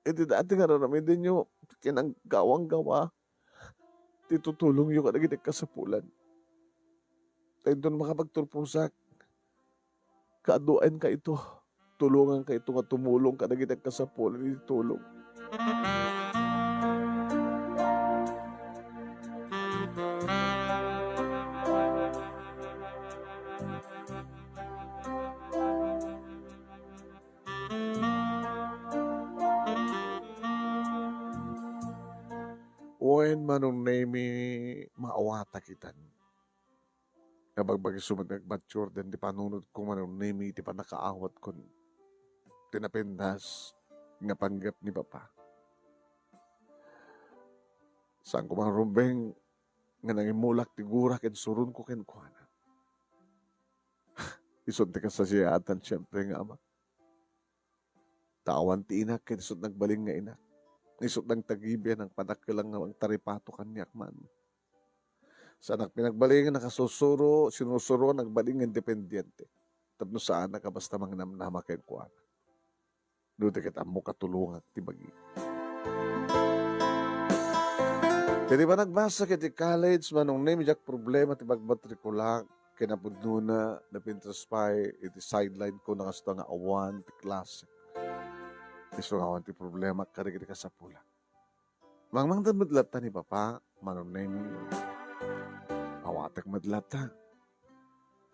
iti dati nga raramidenyo ken aggawa-gawa ti tutulongyo kadagiti kasapulan. Ta inton makapagturposak, kaaduankayto, tulongankayto nga tumulong kadagiti agkasapulan iti tulong. Wen, Manong Nemi, maawatak itan. Nga bagbagi isu met nga agmaturdan ti panunotko, Manong Nemi, iti pannakaawatkon ti napintas nga panggep ni Papa. Saanko man rumbeng nga nangimmulak ti gura ken suronko kenkuana. Isun ti kasasiaatan, siempre, nga ama. Ta awan ti inak ket isu ti nagbalin nga inak. Isut' nangtagibi a nangpanakkel nga agtaripato kaniak man. Saanak pinagbalin nga nakasusuro, sinusuro, nagbalin nga independiente. Tapno saanak a basta mangnamnama kenkuana. No di ket ammok a tulongak ti bagi. Iti panagbasa iti college, Manong Nemi, diak problema ti pagmatrikulak, kinapudnona, napintas pay iti sideline ko, nakasta nga awan ti klase. Isu nga awan ti problema kadagiti kasapulak. Mangmangted met latta ni Papa, Manong Nemi. Awatek met latta.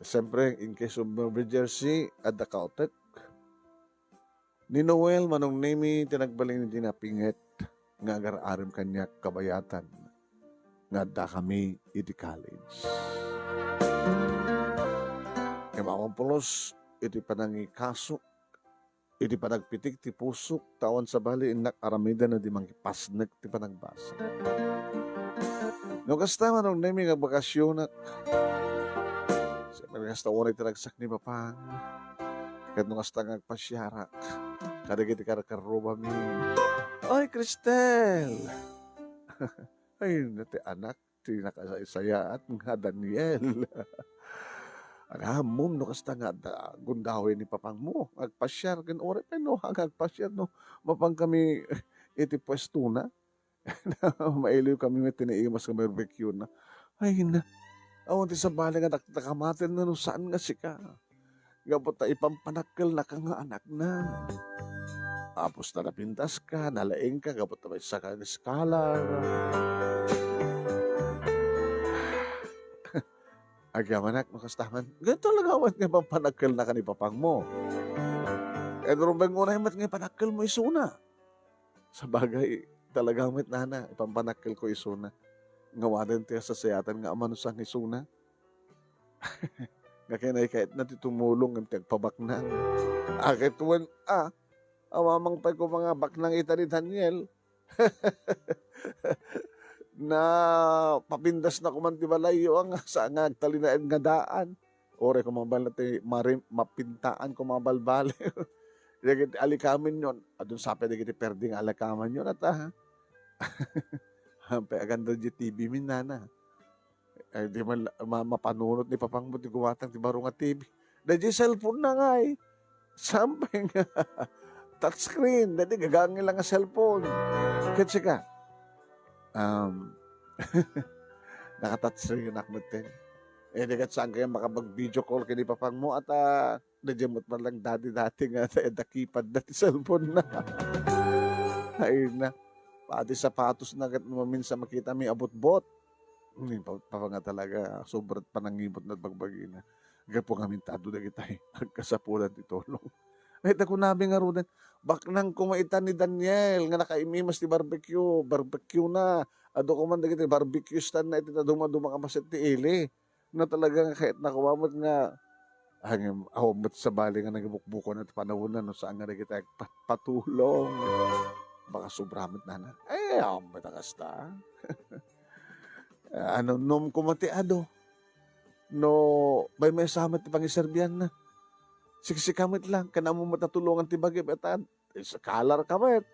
Ta siyempre, in case of emergency, adda kaotek. Ni Noel, Manong Nemi, ti nagbalin iti napinget nga agar-arem kaniak kabayatan nga addakami iti college. Ngem awan pulos iti panangikaso, iti panagpitik ti pusok, ta awan sabali innak aramiden a di mangipasnek ti panagbasa. No kasta, Manong Nemi, nga bakasionak, siyempre, kasta unay ti ragsak ni Papang. Ket no kasta nga agpasiarak kadagiti karkarrubami, "Oy, Cristel!" Ay, na ti anak ti nakasaysayaat nga Daniel. Ammom no kasta nga adda gundaway ni Papangmo, agpasiar ken uray pay no nga agpasiar no mapankami iti puestona. Mailiwkami met ti naimas nga barbecue na. Ay na, awan ti sabali nga dakdakamatenna no saan nga sika. Gapu ta ipampanakkelnaka nga anakna. Apos ta napintaska, nalaingka, gapu ta maysa ka nga scholar. Agyamanak, no kasta man. Ganito lang awat nga ipampanakkelnaka ni Papangmo. Ket rumbeng unay met nga ipanakkelmo isuna. Sabagay, talaga met, nana, ipampanakkelko isuna. Nga waden ti kasasayatan nga amanusang isuna. Nga kinakayatna ti tumulong ngem ti agpabaknang. Aket kuman, a, ammom pay koma nga baknang ita ni Daniel. Napapindasna koman ti balayyo, a, nga sa nga agtalinaed nga daan. Uray koma balna ti marim-, mapintaan koma balbaliw. Dagiti alikamenyon, adun sa pay dagiti perdi nga alikamenyon, ata, ha? Ampay aganda di T V mi, nana. Ay, di man la-, ma-, mapanunot ni Papangmo ti gumatang ti baro nga T V. Daydi cellphone na ngay. Something. Touchscreen. Daydi gagangil lang nga cellphone. Ket sika, um, naka-touchscreen nak metten. Eh, di ket saan kayo makapag-video call ken ni Papangmo, ata, Nadya met man lang dati-dati nga adda keypad na ti cellphone na. Ay na. Pati sapatos na ket maminsan makita mi abutbot. Ni pa, pa nga talaga, sobra panangibot na bagbagina. Gapu ngamin ta adu dagitay agkasapulan ti tulong. Ay, ta kunabi nga ruden, baknang koma ita ni Daniel nga nakaimimas ti barbecue, barbecue na. Adu koman dagiti barbecue stand na iti ta dumaduma ka paset ti ili. Na talaga nga kayatna koma met nga, ay, awan met sabali nga nagibukbukan ti panawen na no saan nga dagiti agpat-, patulong. Baka sobra met, nana. Ay, awan met a kasta. Anunnom koma ti adu. No, maymaysa met ti pangiserbianna. Siksika met lang, ken ammom met a tulongan ti bagim, ita, scholar ka met.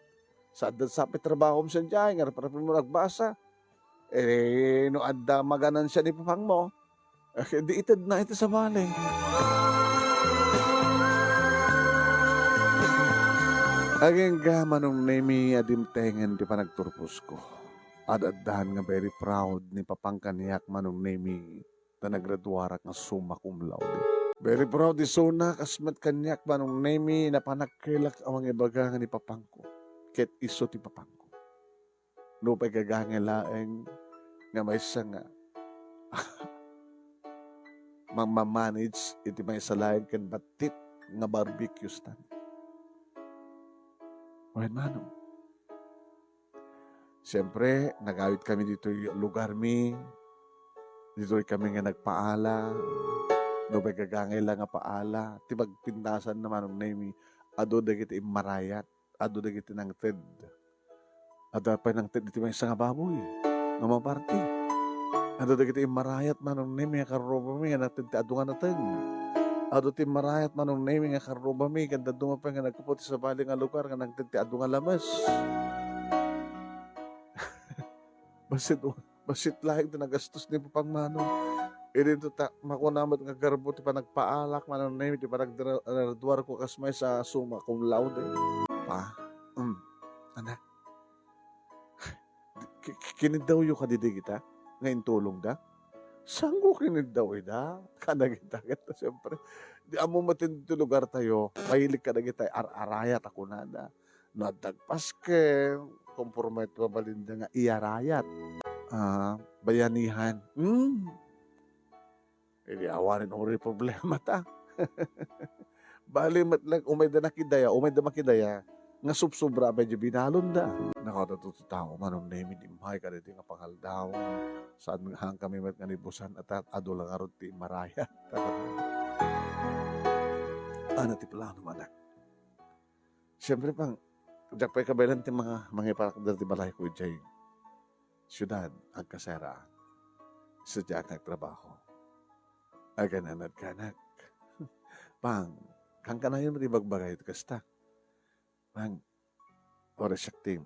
Saan sa pay trabahom sadiay, nga raprapim mo agbasa. Eh, no adda maganansia ni Papangmo, eh, di itedna iti sabali. Agingga, Manong Nemi, a dimtengen ti panagturposko. Ad-addan nga very proud ni Papang kaniak, Manong Nemi, ta nagraduarak nga summa cum laude. Very proud isuna, kas met kaniak, Manong Nemi, napanakkelak a mangibaga nga ni Papangko. Ket isu ti Papangko. Nupay gagangay laeng nga maysa nga mangmamanage iti maysa laeng ken battit nga barbecue stand. Wen, Manong. Siyempre, nagawid kami ditoy lugar mi. Ditoy kami nga nagpaala. Nupay gagangay la nga paala. Ti pagpintasan na, Manong Nemi, adu dagiti immarayat, adu dagiti nangted. Adda pay nangted iti maysa nga baboy nga maparti. Adu dagiti immarayat, Manong Nemi, nga karrubami nga nangted ti adu nga nateng. Adu ti immarayat, Manong Nemi, nga karrubami ken dadduma pay nga naggapu ti sabali nga lugar nga nangted ti adu nga lames. Bassit, bassit laeng ti nagastos ni Papang Manong. Idinto ta, makuna met nga garbo ti panagpaalak, Manong Nemi, ti panagdra-, graduar ko kas maysa a summa cum laude. Pa, mm, anak, ki-, ki-, kiniddawyo kadi dagita nga intulongda? Saanko kiniddaw ida? Kadagita, ket siyempre, di ammo met ti lugartayo, mahilig kadagita ar-arayat a kunada. No adda agpasken, komporme ti mabalinda nga iyarayat. Ah, bayanihan. Hmm. Idi awanen uray problemata. Bali met lang, umayda nakidaya, umayda makidaya, nga subsobra pay di binalonda. Nakadto ti tao, Manong Nemi, di immay kadaytoy nga pangaldaw. Saan nga haan kami met nga nibusan, at, at adu la ngarud ti immarayat. Ano ti plano, anak? Siyempre, Pang, diak pay kabaelan ti mga mangiparakder ti balayko idiay siudad, agkasera. Sadiak nga agtrabaho. Agananadka, anak. Pang, kankanayon ti ibagbaga iti kasta. Pang, uray siak ti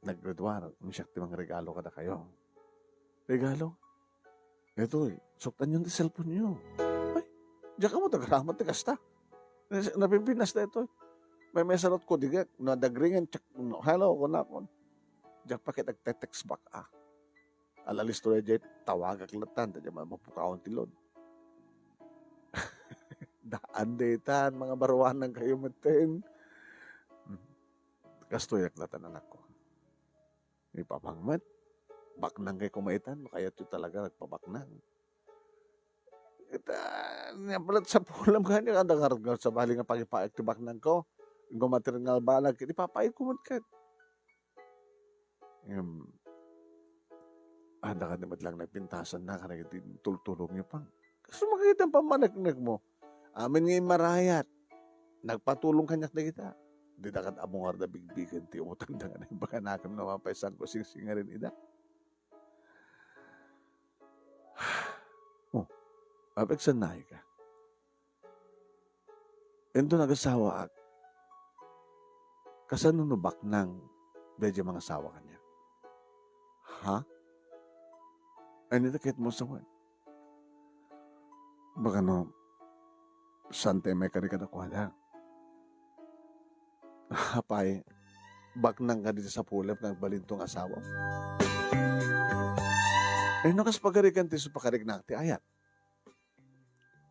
naggraduar, no siak ti mangregalo kadakayo. Regalo? Daytoy, suktanyon ti cellphone-yo. Ay, diak ammo ti agraman ti kasta. Napimpinas daytoy. Maymaysa laeng ko, di ket, no, nagringen, check, no, hello, kunakon. Diak pa ket agte-text back, ah. Ala, listo daydiay, tawagak latta, ta diak mapukawan ti load. Daan daytan, mga baruanankayo metten. Hmm. Kastoyak latta, anakko. Ni Papang met, baknangkay koma itan, no kayatyo talaga nga agpabaknang. Ket, ah, nia pay latta sapulem kaniak, adda ngarud nga sabali nga pangipaayek ti baknangko. Ngem matireng nga banag, ket ipapaayko met ket. Ngem, adda kadi met lang nagpintasanna kadagiti tultulongyo, Pang. Kas makita pammaneknekmo. Amin nga immarayat. Nagpatulong kaniak dagita. Dida ket ammo ngarud a bigbigen ti utangda nga naimbag a nakem no mapay sangko singsingaren ida. Oh, apigsannaika. Inton agasawaak, kasano no baknang daydiay mangasawa kaniak? Ha? Ay, nita ket mo sa wan. Baka no, saan tayo may kari kadakwada? Apay, baknang kadi ti sapulem nga agbalinto nga asawa? Ay, no, kas pagarigan ti isu pakarignak ti ayat.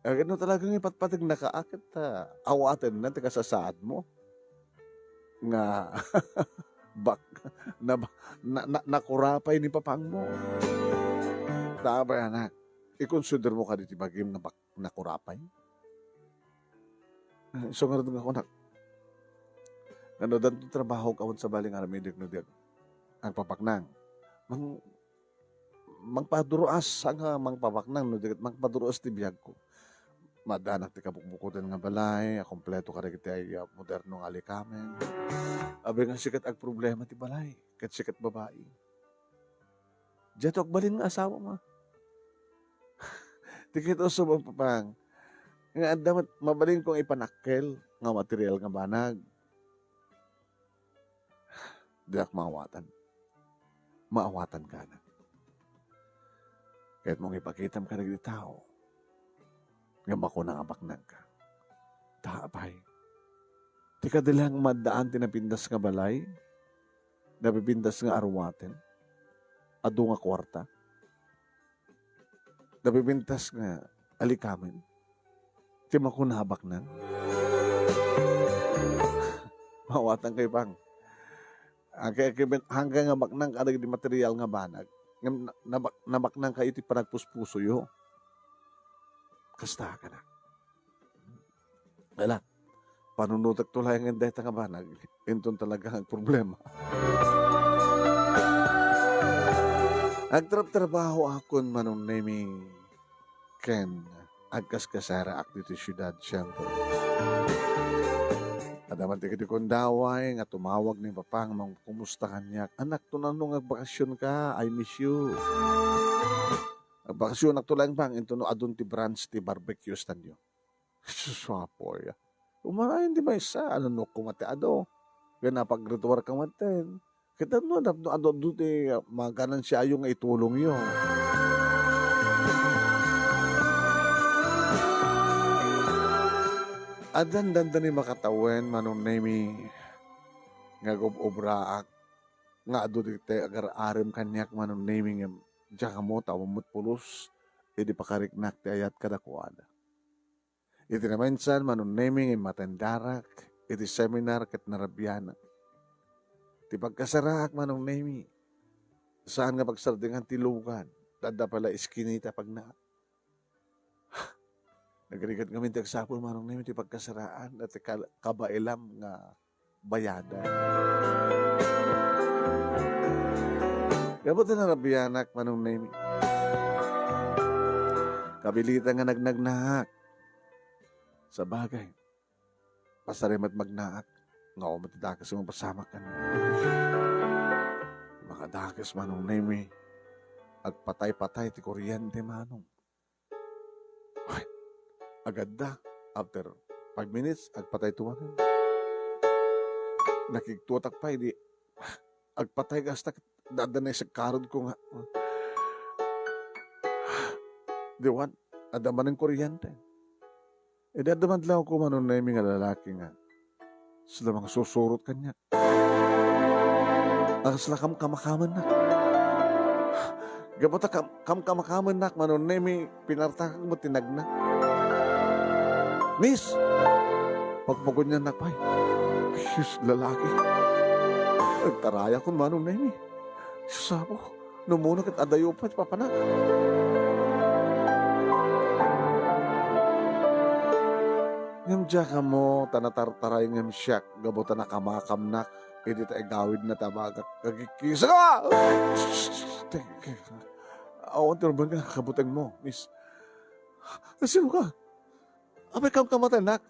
Agno talaga nga ipatpategnaka, a ket, ah, awatenna ti kasasaadmo nga bak-, na, na, na, nakurapay ni papangmo. Ta apay, anak, ikonsidermo kadi ti bagim nga bak-, nakurapay? Isu ngarud nga kunak, nga no adda ti trabahok, awan sabali nga aramidek no diak agpabaknang. Mang-, mangpaduruas, saan nga mangpabaknang no di ket mangpaduruas ti biagko. Maaddanak ti kabukbukodan nga balay a kompleto kadagiti ay, ah, moderno nga alikamen. Apay nga sika ti agproblema ti balay, ket sika ti babai. Diato agbalin nga asawam. Ti ket isu, Papang, nga adda met, mabalinko nga ipanakkel nga material nga banag. Diak maawatan. Maawatanka, anak. Kayatmo nga ipakitam kadagiti tao nga makuna nga baknangka. Ta apay, ti kadi laeng maaddaan ti napintas nga balay, napipintas nga aruaten, adu nga kuarta, napipintas nga alikamen, ti makuna a baknang. Maawatan kayo, Pang. Agka-, agka-, hanggang nga baknang kadagiti material nga banag, ngem na-, nabak-, nabaknang kayo ti panagpuspusoyo. Kasta ka na. Ala, panunutek to laeng dayta nga banag, inton talaga nga problema. Agtrabtrabaho akon, Manong Nemi, ken agkaskasaraak ditoy siudad, siyempre. Adda man ti kundaway nga tumawag ni Papang, mangkumusta kaniak. Anak, to nano nga agbakasyon ka? I miss you. Agbakasyonak to laeng, Pang, inton no adun ti branch ti barbecue tanyo. Sus, apoy. Umarayen ti maysa, ano, no, kuma ti adu. Kaya napagrituar ka maten. Ket no, no, no, adu, adu ti maganansiayo nga itulongyo. Addan dandani makatawen, Manong Nemi, nga gub-obraak, nga adu dagiti agar-arem kaniak, Manong Nemi, ngem diak ammo ta awan met pulos idi pakariknak ti ayat kadakuada. Iti naminsan, Manong Nemi, nga immatendarak iti seminar ket narabianak. Ti pagkasaraak, Manong Nemi, saan nga pagsardingan ti lugan, ta adda pay la iskinita pagnaak. Nagrigat ngamin ti agsapul, Manong Nemi, ti pagkasaraan, ti kal-, kabaelam nga bayadan. Gapu ta narabianak, Manong Nemi. Kabilitan nga nagnagnaak. Sabagay, pasari met magnaak, nga awan met ti dakes nga mapasamak kaniak. Makadakes, Manong Nemi, agpatay-patay ti kuryente, Manong. Ay, agadda. After five minutes, agpatay tumanen. Nakigtutak pay, di agpatay kasta, adda naisagkarod ko nga. Di wan, adda manen kuryente. Idi adda madlaw ko, Manong Nemi, nga lalaki nga sila mangsusurot kaniak. A, kasla kamkamakamennak. Gapu ta kam-, kamkamakamennak, Manong Nemi, pinartakak met ti nagna. "Miss!" Pagpaguniannak pay. Sus, lalaki. Agtarayakon, Manong Nemi. Sus, Apo, no umuna ket adayo pay ti papanak. Ngem diak ammo ta natartaray ngem siak gapu ta nakamakamnak idi ta igawidna ti abagak. Kagikkisak. Ah! Awan ti rumbeng nga kabutengmo, miss. Sino ka? Apay, kamkamatennak?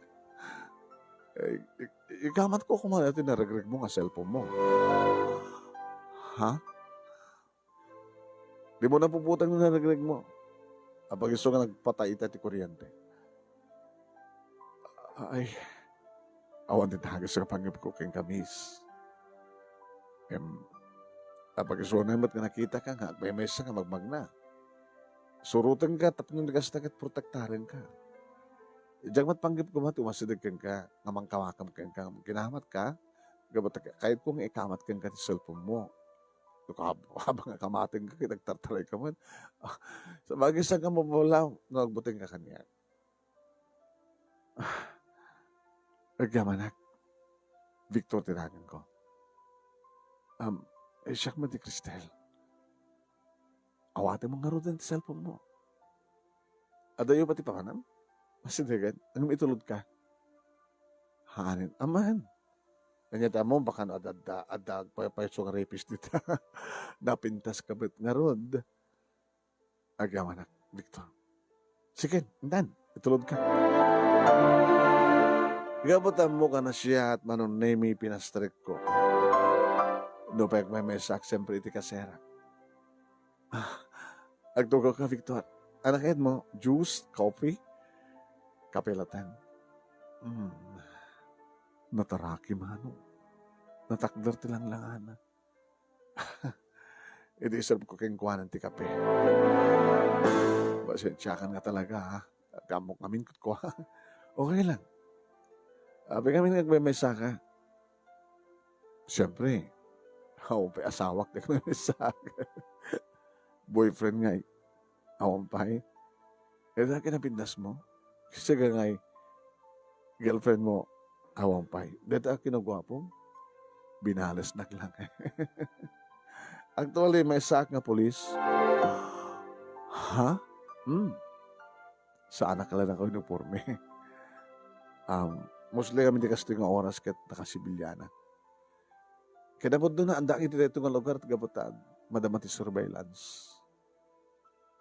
Eh, i-, ikamatko koma ti naregregmo nga cellphone mo. Ha? Dimo napuputang no naregregmo. Apag isu nga nagpatay ita ti kuryente. Ay, awan ti dakes nga panggepko kenka, miss. Em, apag isu met nga nakitaka nga agmaymaysa nga magmagna. Surotenka tapno no kasta ket protektarenka. Diak met panggep koma ti umasideg kenka nga mangkamakam kenka, kinamatka, gapu ta kayatko nga ikamat kenka ti cellphone mo. Habang, habang kamatenka ket agtartarayka met. Sabagay, saan ka mababalaw no agbutengka kaniak? Agyamanak, Victor ti naganko. Am, eh, siak met ni Cristel. Awatem ngaruden ti cellphone mo. Adayo pay ti papanam? Masidegan, ngem itulodka. Hanin, aman. Ania ti ammom, baka no adda, adda, adda agpaypayso nga rapist dita. Napintaska met ngarud. Agyamanak, Victor. Sige, intan, itulodka. Gapu ta ammok a nasia, Manong Nemi, pinastrekko. No pay agmaymaysaak, siempre iti kasera. Ah, agtugawka, Victor. Ania kayatmo? Juice? Coffee? Kape laeng. Hmm. Nataraki, Manong. Natakder ti langlangana. Idi iserbi ko kenkuana ti kape. Pasensiakan nga talaga, ha? Ammok ngamin ket kua. Okay lang. Apay ngamin nga agmaymaysaka? Siempre, awan pay asawak ti agmaymaysak. Boyfriend ngay, awan pay. Ita kinapintas mo? Kasi ngay, girlfriend mo, awan pay. Deta kinaguapo, binalesnak lang. Actually, maysaak nga pulis. Ha? Hmm. Saanak la naka-uniforme. Um, mostly kami ti kastoy nga oras ket nakasibiliana. Kinapudno na, adda iti daytoy nga lugar, gapu ta madama ti surveillance.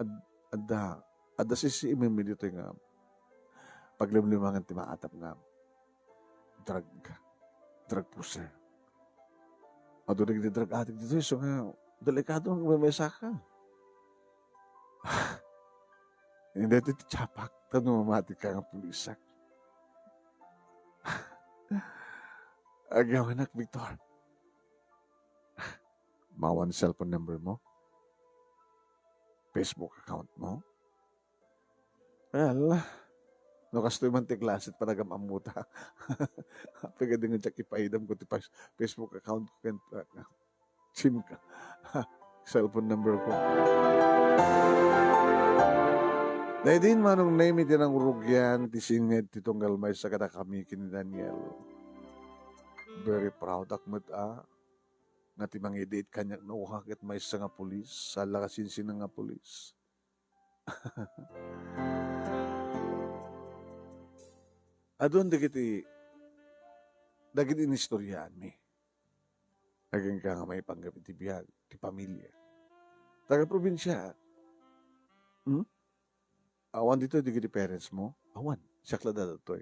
Ad-, adda, adda sisiimem ditoy nga paglimlimangan ti maatap nga drug, drug pusher. Adu dagiti drug addict ditoy, so nga delikado nga agmaymaysaka. Hindi ti tiyapak, ta no mamatika nga pulisak. Agyamanak, Victor. Mawan cellphone number mo? Facebook account mo? Ala, no kastoy man ti klase ti panagam-ammota. Apay kadi nga diak ipaidam ko ti pas-, Facebook account ko ken, ah, SIM ka. Cellphone number ko. Daydi Manong Nemy ti nangrugian ti singed ti tunggal maysa kadakami ken ni Daniel. Very proud ak met a nga ti mangidiit kaniak no, ket maysa nga pulis, saan la ka sinsina nga pulis. Adun dagiti, dagiti inistoryaanmi. Agingga nga maipanggep iti biag, ti pamilia. Taga-probinsia. Hmm? Awan ditoy dagiti parents mo? Awan. Siak la daytoy.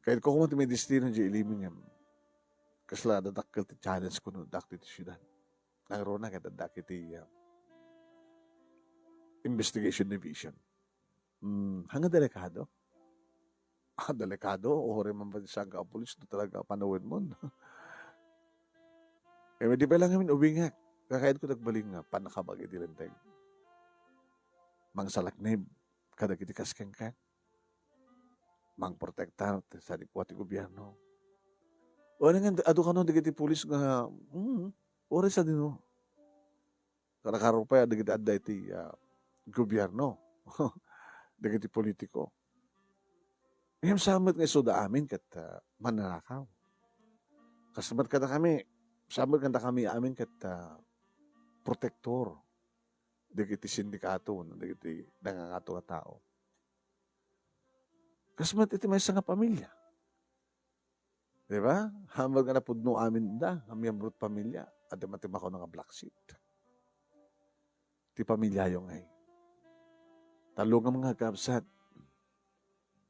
Kayatko koma ti maidestino idiay Ilimen ngem kasla dakkel ti challenge kuno dakti ti siudad. Nangruna ket adda iti, ah, investigation division. Hmm, haan nga delikado? Ah, delikado? Uray man pay saan ka a pulis, no talaga panawenmon. Eh, di pay la ngamin ubingak. Kakayatko ti agbalin nga pannakabag iti Linteg. Mangsalaknib kadagiti kas kenka. Mangprotektar ti sadikua ti gobierno. Uray nga adu kano dagiti pulis nga, mm, uray sadino. Karakaro pay dagiti adda iti, ah, gobierno. Dagiti politiko. Ngem saan met nga isuda amin ket, ah, mannanakaw. Kas met kadakami, saan met kadakami amin ket, ah, protektor dagiti sindikato, no, dagiti nangangato nga tao. Kas met iti maysa nga pamilia. Di ba? Hamad nga napudno amin da, nga miyembro ti pamilia. Adi man ti makuno nga black sheep. Ti pamiliayo ngay. Tallo nga mga agkabsat,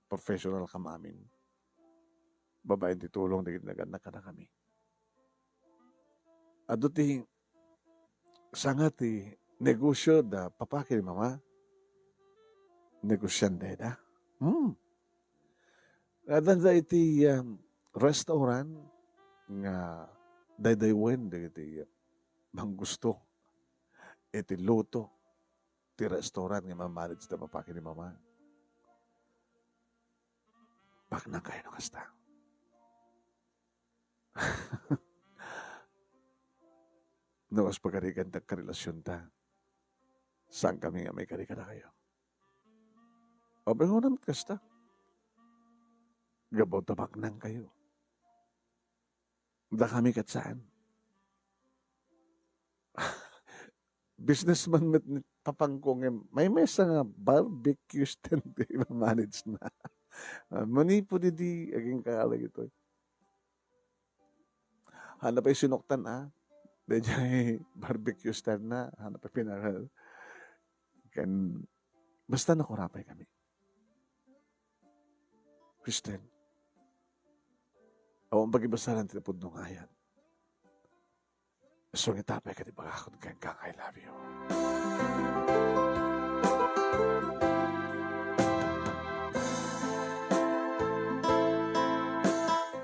professional kam amin. Babaen ti tulong dagiti nagannak kadakami. Adu ti sanga ti negosio da papa ken ni mama. Negosiante da. Hmm. Adda iti, um, restaurant nga daydaywen dagiti manggusto iti luto ti restaurant nga mamanage da papa ken ni mama. Baknang kayo no kasta. No, kas pagarigan ti agkarelasionta, saan kami nga maikari kadakayo. Apay, unam kasta. Gapu ta baknang kayo. Dakami ket saan. Businessman met ni papangko ngem maymaysa nga barbecue stand ti manage na. Ah, manipud idi agingga dagitoy. Haan na pay sinuktan, ah. Daydiay barbecue stand na, haan na pay pinangan. Ken, basta nakurapay kami. Kristen, awan pagibasalan ti pudno nga ayat. Sungita pay ket ibagakon kenka nga I love you.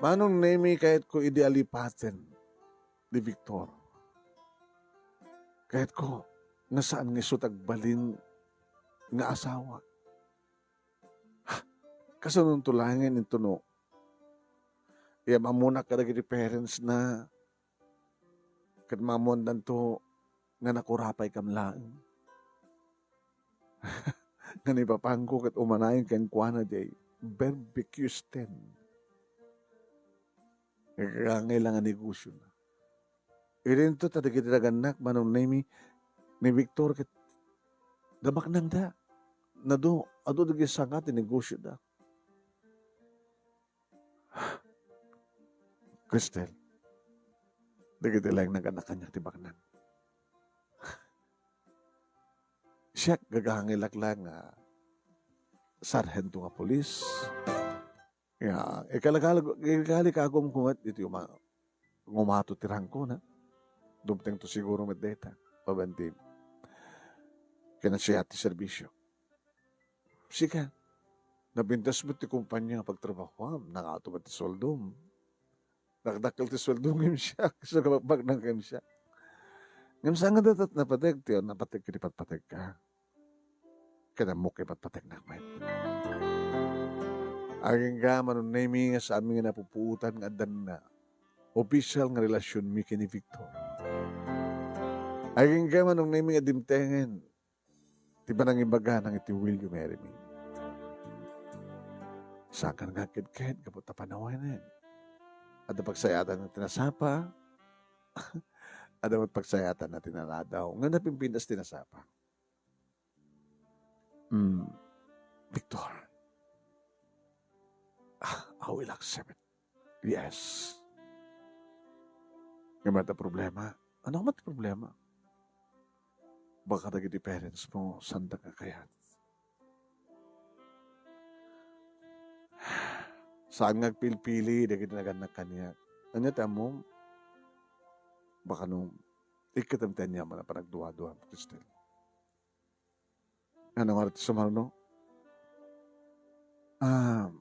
Manong Nemy, kayatko idi alipaten ni Victor. Kayatko nga saan nga isu ti agbalin nga asawa. Ha, kasano to laengen intono? Iya, ammonak kadagiti parents na, ket maammoandanto nga nakurapay kam laeng. Nga ni papangko ket umanayon kenkuana diay barbecue stand. Nga kangangay la nga negosyo na. Idinto ta dagiti nagannak, Manong Nemy, ni Victor ket da baknangda. Nadu-, adu dagiti sanga ti negosyo da. Kristen, dagiti laeng nagannak kaniak ti baknang. Siak, gagangilak la nga sarhento nga pulis. Ya, ikalagal-, ikalik agum kumet iti uma-, ngumato ti rangko na. Dumtengto siguro met dayta. Pabanti. Kinasiat ti serbisyo. Sika, napintas met ti kumpanya nga pagtrabahuam, nangato met ti sueldom. Dakdakkel ti sueldo ngem siak, so, kabakbaknang ngem siak. Ngem saan nga datat napateg ti, napateg ket ipatpategka. Ket ammok ipatpategnak met. Agingga, Manong Nemy, nga saanmi nga napupuotan nga addan nga opisyal nga relasionmi ken ni Victor. Agingga, Manong Nemy, nga dimtengen ti panangibagana iti will you marry me. Saan nga agkedked gapu ta panawen. Adda pagsayaatan ti nasapa, adda met pagsayaatan ti naladaw. Nga napimpintas ti nasapa. Hmm, Victor, ah, I will accept it. Yes. Ngem adda problema. Ania met ti problema? Baka dagiti parents mo, saanda nga kayat. Saan nga agpilpili dagiti nagannak kaniak. Ania ti ammom? Baka no, ikkatem ti aniaman a panagduadua, Cristel. Ania ngarud ti sumarno? Ah,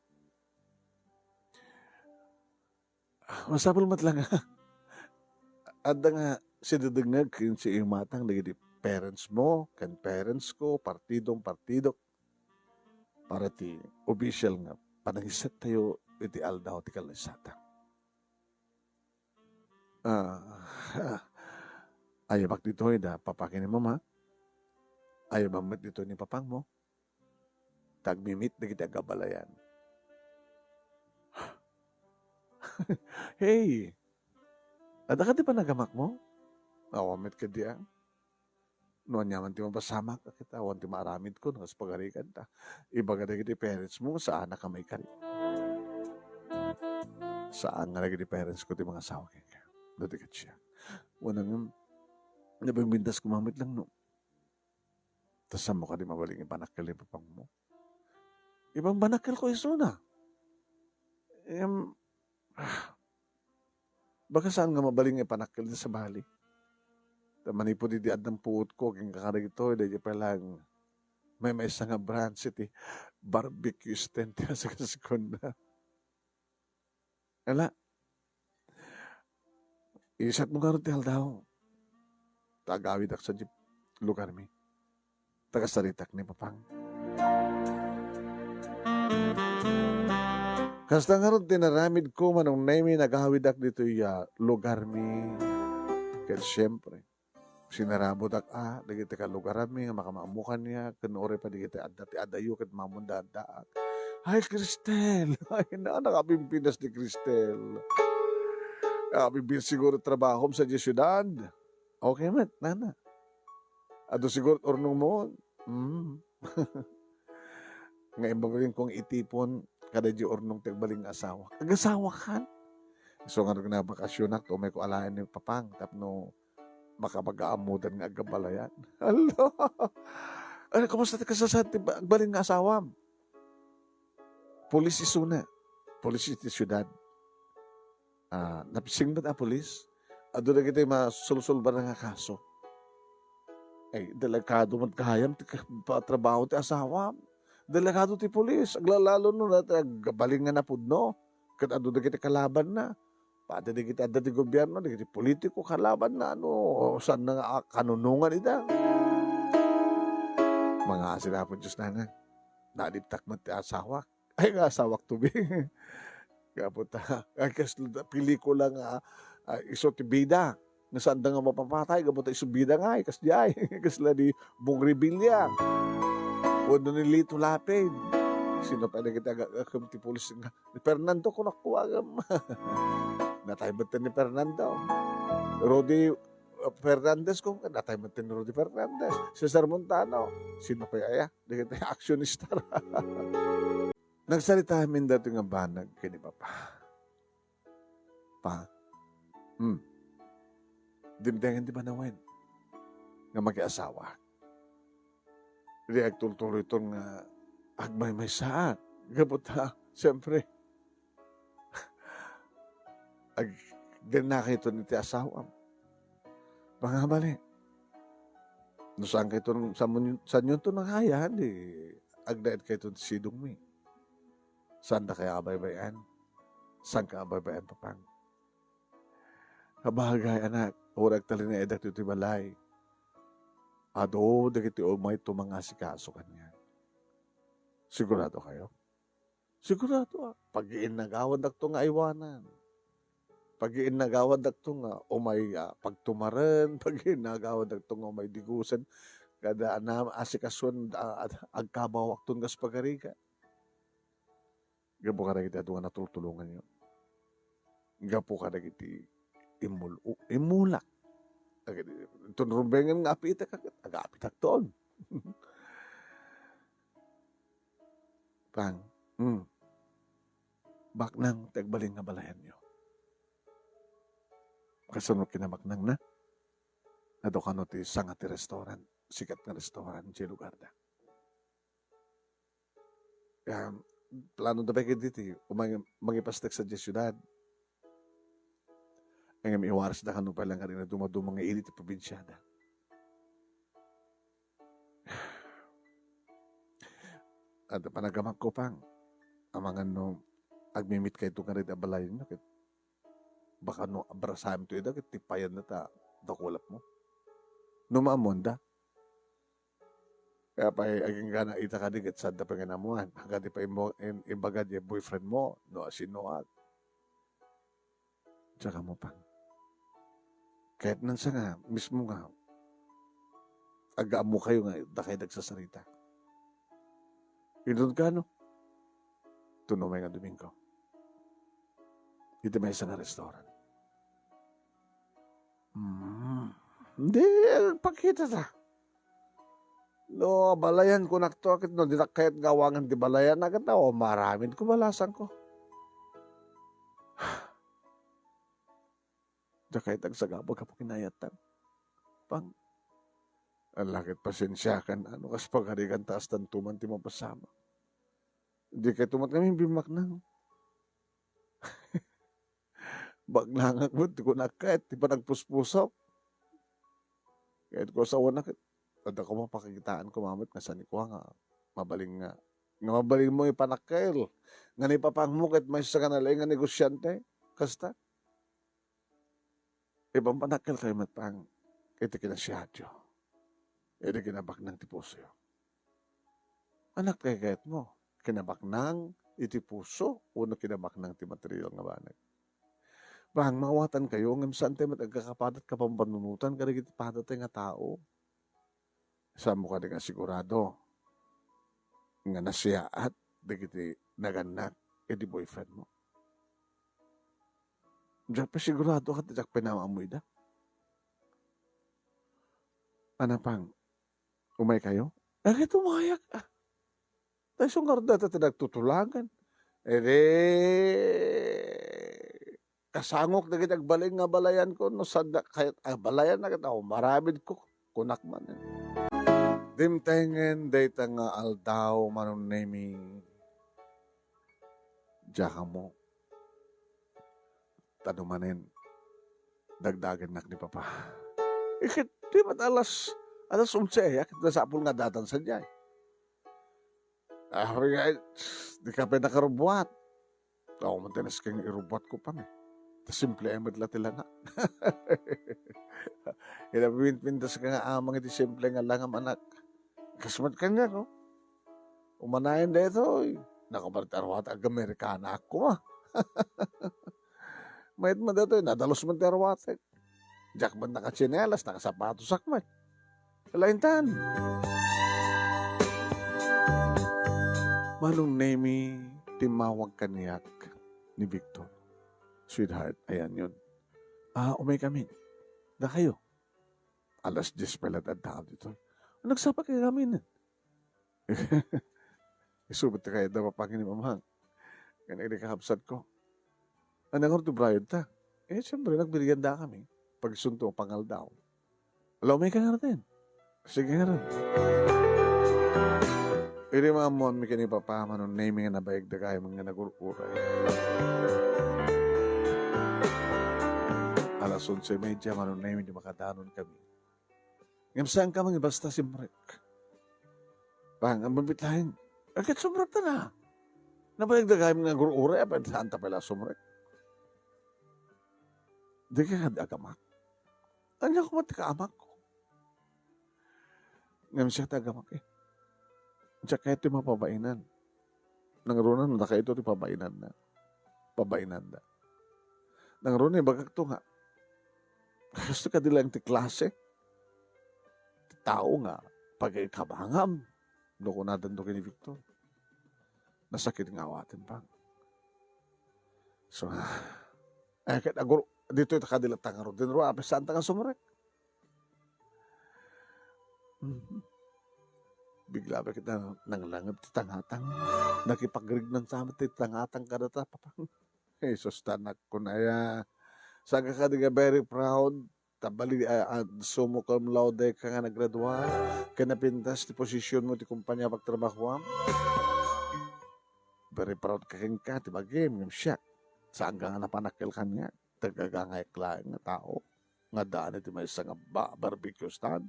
masapul met la nga adda nga sididengngeg ken imatang dagiti parents mo ken parents ko, partidom, partidok, para ti opisyal nga panangisettayo iti aldaw ti kalesata. Ah, ayabak ditoy da papa ken ni mama. Ayabam met ditoy ni papang mo. Ta agmi-meet dagiti agabalayan. Hey! Adda kadi panagamak mo? Awan met kadi, ah. No aniaman ti mapasamak, a ket awan ti maaramidko, no kas pagarigan ta. Ibaga dagiti parents mo, saan a ka maikari. Saan nga dagiti parents ko ti mangasawa kenka. Dati ket siya. Wana ngem, nabimbintas ko mamit lang, no. Ta saan mo kadi mabalin ipanakkel ni papang mo? Ibang banakkel ko isuna. Em, ah, baka saan nga mabalin nga ipanakkel ti sabali. Ta manipud idi addan puot ko, agingga kadagitoy, daydi pay lang maymaysa nga branch iti barbecue stand ti asagsaganna. Ala, isat mo ngarud ti aldaw. Ta agawidak sadiay lugarmi. Ta kasaritak ni papang. Kasta ngarud ti inaramidko, Manong Nemy, nagawidak ditoy a lugarmi. Ket siempre, sinarabudak a dagiti kalugaranmi nga makamaammo kaniak, ken uray pay dagiti adda ti adayo ket mamon daaddaak. Ay, Cristel! Ay, na, nakapimpinas ni Cristel. Nakapimpinas siguro trabahom sadiay siudad. Okay met, nana. Adu siguro urnongmo. Mm. Nga imbabalinko nga itipon kadaydi urnong ti agbalin nga asawa. Agasawakan? Isu nga nagbakasionak, ta umayko alaen ni papang tapno makapagaammodan nga agabalayan. Hala! Ay, kumusta ti kasasat ti ba-, agbalin nga asawam? Pulis isuna. Pulis iti siudad. Ah, napising met a pulis. Adu dagiti masulsulbana nga kaso. Ay, delikado met gayam ti ka-, patrabaho ti asawam. Delikado ti pulis. Aglalalo no, dati agbalin nga napudno. Ket adu dagiti kalabanna. Pati dagiti adda ti gobierno, dagiti politiko, kalabanna, no, saan na nga kanunongan ida. Mangaasi la, Apo Dios, nana. Naliptak met ti asawak. Ay, nga asawak tubing. Gapu ta, ay, kasla pelikula nga, ah, isu ti bida. Nga saan da nga mapapatay, gapu ta isu bida nga, ay, kasdiay. Kasla ni Bong Revilla. Wenno ni Lito Lapid. Sino pay dagiti aga-, agem ti pulis nga, ni Fernando, kunak ko agem. Natay met ni Fernando. Rudy, uh, Fernandez, kung natay met ni Rudy Fernandez. Cesar Montano. Sino pay aya? Dagiti action star. Nagsarita amin daytoy nga banag ken ni Papa. Pa, hmm, dimtengen ti panawen nga makiasawa. Di agtultuloyton nga agmaymaysaak. Gapu ta, siyempre, ag-, agdennakayton iti asawam. Pangabali. No saan kayton, saan mon-, saanyonto nakayan, di agdaed kayton ti sidongmi. Saanda kaya a baybay-an? Saanka a baybay-an, Papang? Kabagay, anak, Uray agtalinaedakto iti balay, adu dagiti umayto mangasikaso kaniak. Sigurado kayo? Sigurado, ah. Pagiinnagawandakto nga aywanan. Pagiinnagawandakto nga umay, ah, pagtumaren. Pagiinnagawandakto nga umay digusen. Kada anam-, asikasuan, ah, ad-, agkabawakton nga pagarigat. Gapu kadagiti adu nga natultulonganyo. Gapu kadagiti imul-, imulak. Dagiti, inton rumbengen nga apitek, aga-apitakton. Pang, hmm. Baknang ti agbalin nga balayanyo. Kasano kinabaknangna? Adu kano ti sanga ti restaurant, sikat nga restaurant, diay lugarda. Em, plano da pay ket diti, umay-, mangipastek sadiay siudad. Ngem iwaresda kano pay laeng kadagiti dumaduma nga ili ti probinsiada. Adda panagamakko, Pang. Amangan no agmi-meet kayto kadagiti abalayenyo ket baka no abrasaemto ida ket tipayanna ta dakulapmo. No maammoanda. Kaya pay, agingga na ita kadi ket saanda pay nga naammoan. Kadi pay immo-, im-, imbaga diay boyfriend mo, no, a sinoak. Diak ammo, Pang. Kayatnan sa nga, mismo nga, agaammo kayo nga dakay dagsasarita. Inton kano? Tuno may nga Domingo. Iti maysa nga restaurant. Hmm. Di, agpakita ta. No, balayan ko nakto, ket no, di nak kayat nga awangan ti balayan, agataw, maramid ko balasan ko. Dakay tagsagaba gapu kinayatang. Pang, ala ket pasensiakan, ano kas pagarigan ta astanto man ti mapasamak. Di kay tumat kami bimaknang. Baknangak met ti kunak ket ti panagpuspusok. Ket ko sawanak, adda ko mapakakitaan ko mamet nga saan ni kua nga mabalin nga, nga mabalin mo ipanakkel. Nga ni papangmo ket maysa nga nalaing nga negosiante. Kasta. Ipampanakkel kayo met, Pang, iti kinasiatyo. Iti kinabaknang ti pusoyo. Anak, kay kayatmo, kinabaknang iti puso wenno kinabaknang ti material nga banag? Pang, maawatan kayo, ngem saan tayo met agkakapadat kapambanunutan kadagiti padatay nga tao. Saanmo kadi nga sigurado nga nasiaat dagiti nagannak iti boyfriend mo? Diak pay sigurado ket diak pay naammoida. Ana, Pang, umay kayo? Agay, umayak, ah. Tay sungar data ti nagtutulagan. Edi, kasangok dagiti agbalin nga balayan ko, no saan da kayat, ah, balayan na kita, o maramid ko, kunak man. Dimtengen dayta nga aldaw, Manong Nemi. Diak ammo. Ta no manen, dagdagennak ni Papa. Iket, di met alas, alas onse, ket nasapul nga addan sadiay. Ah, di ka pay nakarubuat. Awan man ti nasken nga irubuat ko, Pang, eh. Ta simple met la ti langa. Ila, pintas ka nga amang iti simple nga langam, anak. Kas met kaniak, oh. Umanayen daytoy. Naku, bali ti aruatek, ag-Amerikana ak koma. Mayat man daytoy, nadalus man ti aruatek. Diak man nakatsinelas, nakasapatosak met. Ala, intan. Manong Nemi, timmawag kaniak ni Victor. Sweetheart, ayanyon. Ah, umay kami. Dakayo. Alas dies pay la ti adda ditoy. Nagsapa kay kami na. Isu met ti kayatda, Papa, ken ni Mamang. Ken ni kakabsat ko. Ania ngarud ti brayed ta? Eh, siyempre, nagbilingan da kami. Pagsunto, pangaldaw. Ala, umay ka ngarud. Sige ngarud. Idi maammoanmi ken ni Papa, Manong Nemi, nga nabayag dagaymi nga nagur-uray. Alas onse y media, Manong Nemi, di makadanon kami. Ngem saan ka mangibasta, simrek. Pang, ang mabitlahin, agkat sumrek ta na. Nabayag dagaymi nga gur-uray, apay saan ta pay la sumrek? Di ka kad agamak. Ania koma ti kaamak? Ngem siak ti agamak, eh. Diak kayat ti mapabainan. Nangruna no dakayo ti pabainanna. Pabainanda. Nangruna ibagakto nga, kasto kadi laeng ti klase ti tao nga pagaikabangam no kunadanto ken ni Victor. Nasakit nga awaten, Pang. So, eh, ket agur-, ditoy ta kadi latta ngarud. Dinro, apay saanta nga sumrek. Mhm. Bigla pay ket nanglangeb ti tangatang. Nakipagrignan sa met ti tangatang kadata, Papa. Jesus, ta anak ko na ya. Saan ka kadi nga very proud? Ta bali, ah, ah, summa cum laude ka nga naggraduar. Ken napintas ti posisyonmo ti kumpanya pagtrabahoam. Very proud ka kenka, ti bagim, ngem siak. Saan ka nga napanakkel kaniak? Tagagangayek laeng nga tao. Nga daan iti maysa nga ba-, barbecue stand.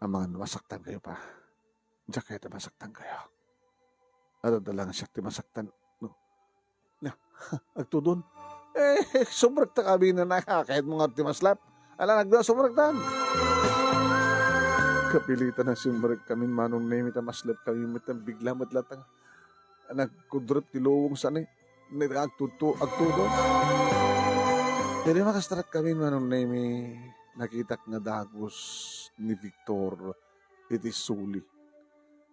Amangan no masaktan kayo pa. Diak kayat a masaktan kayo. At adda lang siak ti masaktan. No. Na, agtudon. Eh, sumrekta kami na na. Kayat mo nga ti maslap. Ala, nagda sumrektan. Kapilitan na sumrek kami, Manong Nemi, ta maslap kami, met bigla met latang nagkudrep ti lubong sa ni, ni agtudto-, agtudon. Idi makastrek kami, Manong Nemi, nakitak nga dagus ni Victor iti suli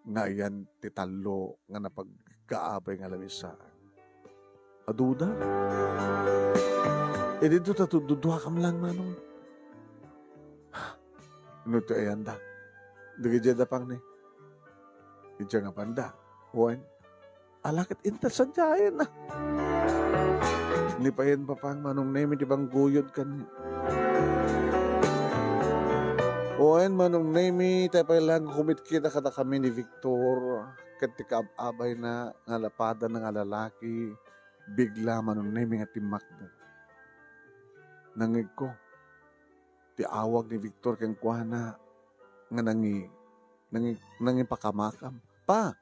nga ayan ti tallo nga napagkaabay nga lamisaan. Aduda? Idinto ta tudduduakam lang, Manong. No ti ayanda. Dagiti da pang ni. Idiay nga panda. Wen. Ala ket inta sadiayen, ah. Ni payen, Papa, Manong Nemi ti pangguyod kaniak. Wen, Manong Nemi, tay pay lang kumitkita kadakami ni Victor ket ti kaab-abayna nga lapadanna nga lalaki, bigla, Manong Nemi, nga timmakder. Nangngegko ti awag ni Victor kenkuana nga nangi-, nangi-, nangipakamakam. Pa,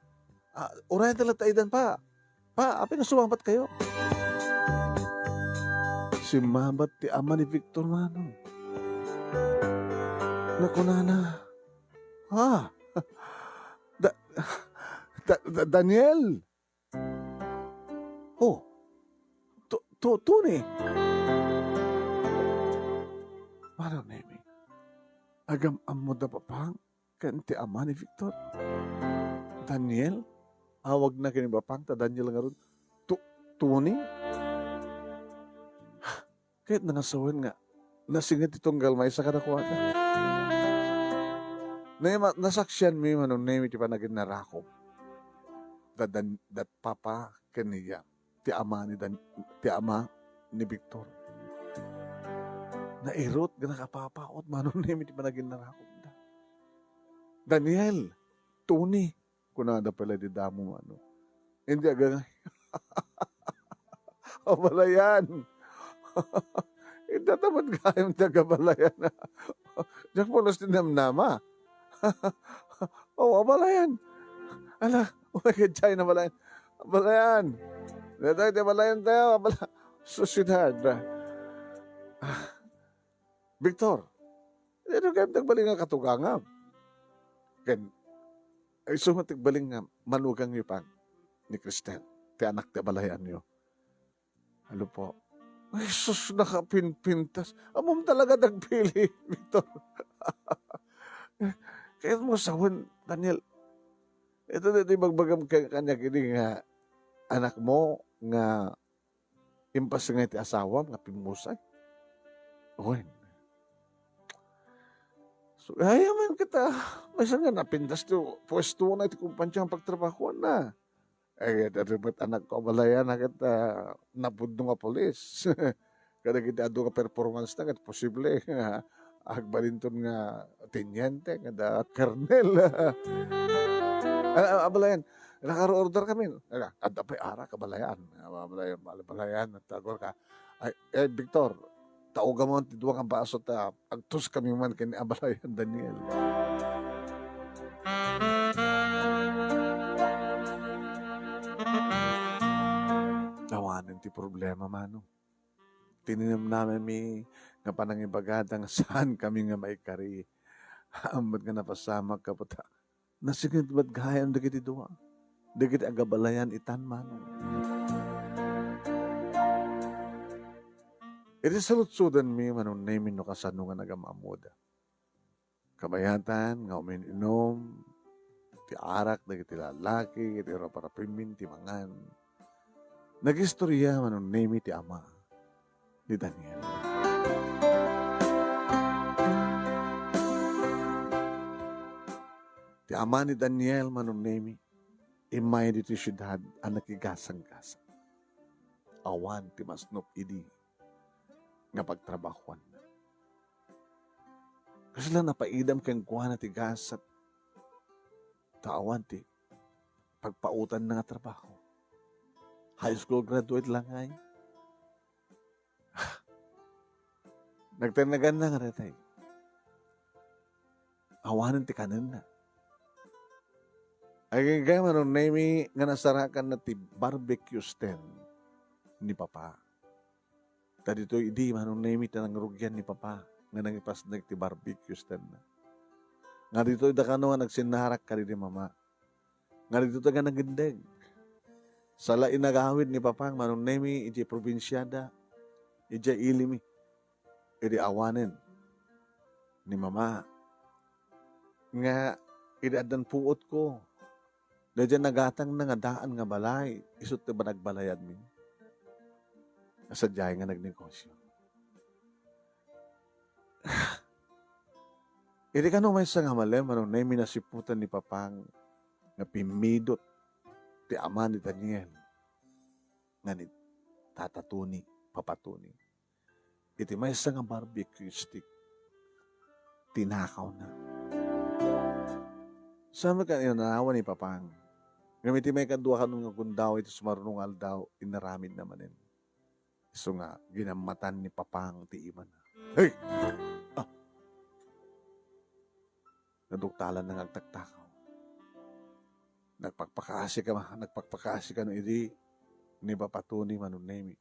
ah, urayenta latta idan, Pa. Pa, apay nga summabat kayo? Simmabat ti ama ni Victor, Manong. Nakunana, "Ha? Da-, da-, da-, Daniel?" "Oh, to, to, Tony." Manong Nemi, agam-ammo da Papang ken ti ama ni Victor. Daniel? Awagna ken ni Papang ta Daniel ngarud. To, Tony? Ket nangasawen nga nasinget ti tunggal maysa kadakuada. Nayma-, nasaksianmi, Manong Nemi, ti panaginnarakop da, da, da Papa ken ni Yam, ti ama ni Dan-, ti ama ni Victor. Nairut nga nakapapaot, Manong Nemi, ti panaginnarakopda. "Daniel, Tony," kunada pay la idi damo, Manong. Idi agangay, "Abalayan." Idi ta met gayam ti agabalayan. Diak pulos ti namnama. "Oh, abalayan." Ala, umay ka diay, abalayan. "Abalayan. Daytoy ti abalayan tayo, abala-, sweetheart." Ah, "Victor, daytoy gayam ti agbalin nga katugangam." Ken, ay, isu met ti agbalin nga manugangyo, Pang, ni Cristel, ti anak ti abalayanyo. "Alo po." "Ay, sus, nakapinpintas. Ammom talaga ti agpili, Victor." "Kayat mo sawen, Daniel. Ito, ito, ibagbagam ka-, kaniak idi nga anak mo nga impasngay ti asawam nga pimmusay." Wen. So, ay, man kita, maysa nga napintas ti puesto na iti kumpanya nga pagtrabahoan na. Eh, ket adu met anak ko, abalayan na ket, ah, napudno nga pulis. Kadagiti adu nga performance na ket posible nga agbalinton nga teniente, kada kernel. Ah, ah, abalayan, nakaru-order kami. Ala, adda pay arak, abalayan. Abalayan, abalayan, tagor ka. Ay, eh, Victor, taugamon ti dua nga baso ta agtuskami man ken ni abalayan Daniel. Awanen ti problema, Manong. Tininamnammi nga panangibagada nga saankami nga maikari. Ammot nga napasamak, kaputa. Nasinged met gayam dagiti dua, dagiti agabalayan itan, Manong. Iti saludsodanmi, Manong Nemi, no kasano nga nagam-ammoda. Kabayatan nga umin-inum ti arak dagiti lalaki iti raparapimmin ti mangan. Nagistoria, Manong Nemi, ti ama ni Daniel. Ti ama ni Daniel, Manong Nemi, immay ditoy siudad a nakigasanggasang. Awan ti masnop idi nga pagtrabahoanna. Kasla napaidam kenkuana ti gasat, ta awan ti pagpautanna nga trabaho. High school graduate la ngay. Nagtenneganna nga daytoy. Awanen ti kanenna. Agingga, Manong Nemi, nga nasarakanna ti barbecue stand ni Papa. Ta ditoy idi, Manong Nemi, ti nangrugian ni Papa nga nangipasnek ti barbecue standna. Nga ditoy da kano nga nagsinnarak kadi ni Mama. Nga ditoy da nga nagindeg. Sala inagawid ni Papa, Manong Nemi, iti probinsiada, iti ilimi. Idi awanen ni Mama nga idi addan puotko, daydiay nagatangna nga daan nga balay, isu ti panagbalayadmi. Sadiay nga nagnegosio. Idi kano maysa nga malem, Manong Nemi, nasiputan ni Papang nga pimmidot ti ama ni Daniel nga ni Tata Tony, Papa Tony. Iti maysa nga barbecue stick, tinakawna. Saan met nga inanawan ni Papang? Ngem iti maikadua kano nga gundaway iti sumarno nga aldaw, inaramidna manen. Isu nga ginammatan ni Papang ti imana. Hey! Ah! Naduktalanna nga agtaktakaw. Nagpakpakaasi ka, nagpakpakaasi kano idi ni Papa Tony, Manong Nemi.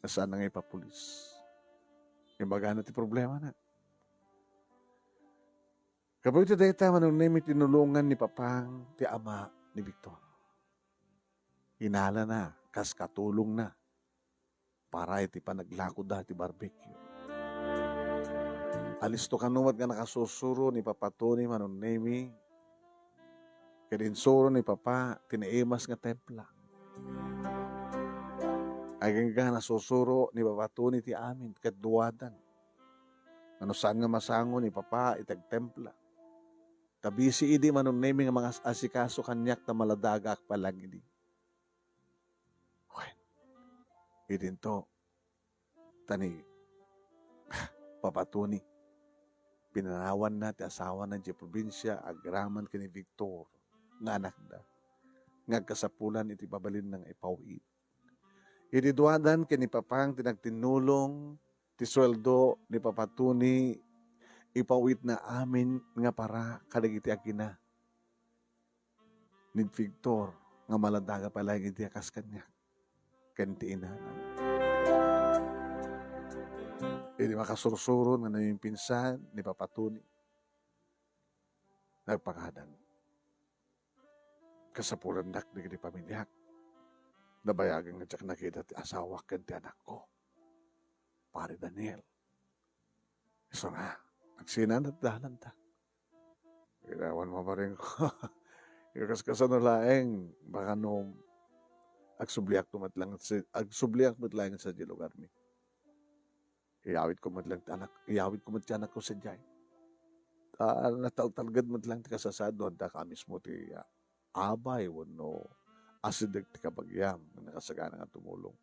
Saan nga ipapulis. Imbagana ti problemana. Kabuy ti dayta, Manong Nemi, tinulongan ni Papang ti ama ni Victor. Inalana kas katulongna para iti panaglakoda ti barbecue. Alisto kano met nga nakasursuro ni Papa Tony, Manong Nemi, ket insuro ni Papa ti naimas nga templa. Agingga nasusuro ni Papa Tony ti amin ket duadan. Ngano saan nga masango ni Papa iti agtempla? Ta busy idi, Manong Nemi, nga mangas-asikaso kaniak ta maladagak pay laeng idi. Wen, idinto, ta ni Papa Tony, pinanawanna ti asawana idiay probinsia agraman ken ni Victor nga anakda, nga agkasapulan iti mabalinna nga ipaw-it. Idi duadan ken ni Papang ti nagtinnulong, ti sueldo ni Papa Tony, ipaw-itna amin nga para kadagiti agina ni Victor nga maladaga pay laeng idi a kas kaniak ken ti inana. Idi makasursuro nga namimpinsan ni Papa Tony, nagpakadan. Kasapulandak dagiti pamiliak. Nabayagen nga diak nakita ti asawak ken ti anakko. Pare Daniel. Isu nga, agsinanat dananta. Kailangan mabaring ko. Kaskasano laeng, baka no, agsubliak to met lang sa, agsubliak met lang sa di lugar mi. Iyawid ko met lang ti anak, iyawid ko met ti anak ko sadiay. Ah, nataltalged met lang ti kasasaad no adda ka mismo ti, ah, abay wenno asideg ti kabagiam nga nakasagana nga tumulong.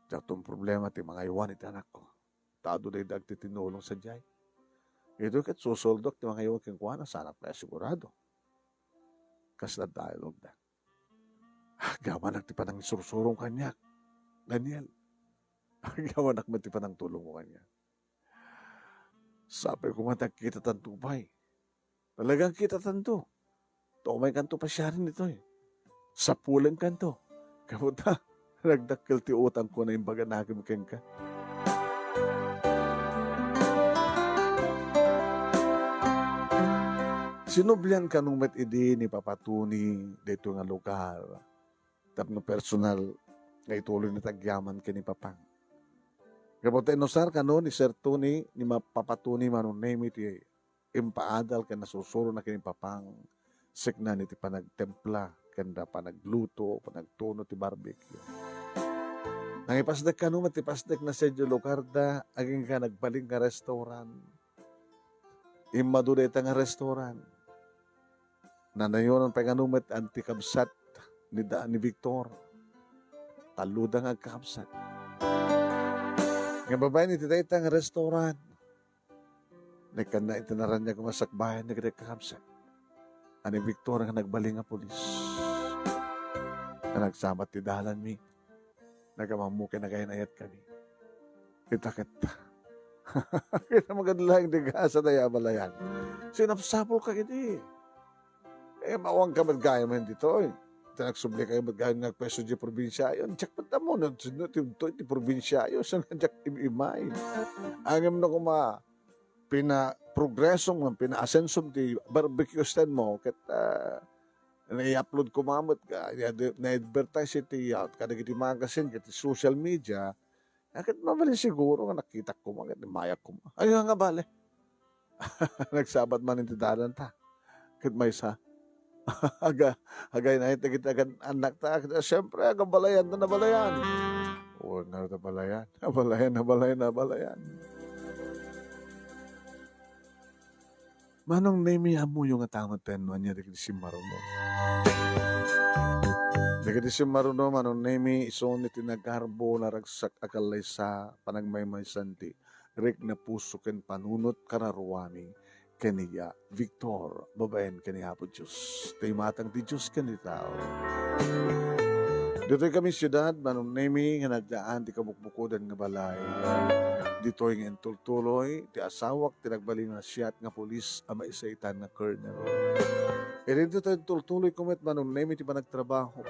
Diak ton problema ti mangaywan iti anakko. Ta adu daydi agtitinulong sadiay. Itoy ket susuldok ti mangaywan kenkuana, saanak pay a sigurado. Kasla dialogue da. Agyamanak ti panangisursuro kaniak, Daniel. Agyamanak met ti panangtulong mo kaniak. Sapay koma ti agkitatanto pay. Talagang kitatanto. Ta umaykanto pasiaren ditoy. Sapulengkanto. Kabuta, Nagdakkel ti utangko nga imbaganakem kenka. Sinublian kano met idi ni Papa Tony daytoy nga lugar tapno personal nga ituloy ti agyaman ken ni Papang. Gapu ta inusar kano ni Sir Tony, ni ma-, Papa Tony Manong Nemy ti impaadal ken nasusurona ken ni Papang, siknan iti panagtempla, ken da panagluto, panagtuno ti barbecue. Nangipasdek kano met ti pasdek na sitio lugarda, agingga nagbalin nga restaurant. Immadu dayta nga restaurant. Nanayonan pay kano met ti kabsat ni da-, ni Victor. Talloda nga agkakabsat. Nga babaen iti dayta nga restaurant. Nagkanna iti naraniag nga sakbayan dagiti kakabsat. Ni Victor nga nagbalin nga pulis. Nga nagsabat ti dalanmi. Nagamammo ken nagayan-ayat kami. Kita ket. Kita magadlaeng ti gasa dayta a balayan. Sinapsapulka idi. Eh, mawanka met gayam ditoy. Ita nagsubli kayo met gayam nga agpwesto di probinsiayo. Diak met ammo, no, no, ti, ti probinsiayo, saan nga diak im-imay. Ngem no koma, pina-progreso mo, pina-asenso ti barbecue stand mo, ket, ah, nai-upload ko mamet ka, na-advertise iti, ah, kadagiti magazine, ket social media, ah, ket mabalin siguro nga nakitak koma, ket mayak koma. Ay, nga bale. Nagsabat man iti dalan ta. Ket maysa, aga, agay na iti ket agan-, anak ta, ket, siyempre, agabalayan ta nabalayan. O, nga nabalayan, nabalayan, nabalayan, nabalayan. Manong Nemy, ammoyo nga tamattenno ania dagiti simmaruno. Dagiti simmaruno, Manong Nemy, isu iti nagarbo, naragsak a kallaysa, panagmaymaysan ti rikna puso ken panunot kararuami ken ni Victor, babaen ken ni Apo Dios. Ti imatang ti Dios ken ti tao. Ditoy kami siudad, Manong Nemy, nga naddaan ti kabukbukodan nga balay. Ditoy nga intultuloy ti asawak ti nagbalin nga siat nga pulis a maisaitan nga colonel. Iti ditoy intultuloyko met, Manong Nemy, ti panagtrabaho.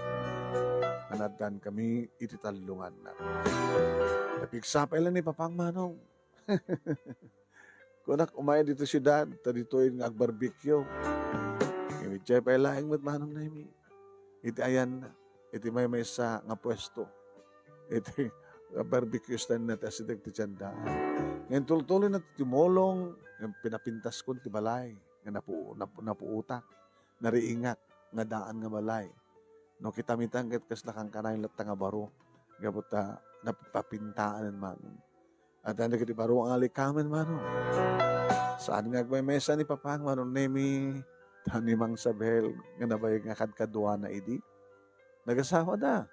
Nga naddaan kami iti tallonganna. Napigsa pay la ni Papang, Manong. Kunak, umay ditoy siudad, ta ditoy nga agbarbecue. Idiay pay laeng met, Manong Nemy. Iti ayanna, iti maymaysa nga puesto. Iti barbecue stand na ti asideg ti tiendaan. Ngem tultuloy na ti tumulong, ngem pinapintaskon ti balay, nga napu-, napu-, napuotak, nariingak, nga daan nga balay. No kitami ta ket kasla kankanayon latta nga baro, gapu ta napapintaan man. Adda dagiti baro nga alikamen, Manong. Saan nga agmaymaysa ni Papang, Manong Nemy, ta ni Mang Sabel nga nabayag nga kadkaduana idi. Nagasawada.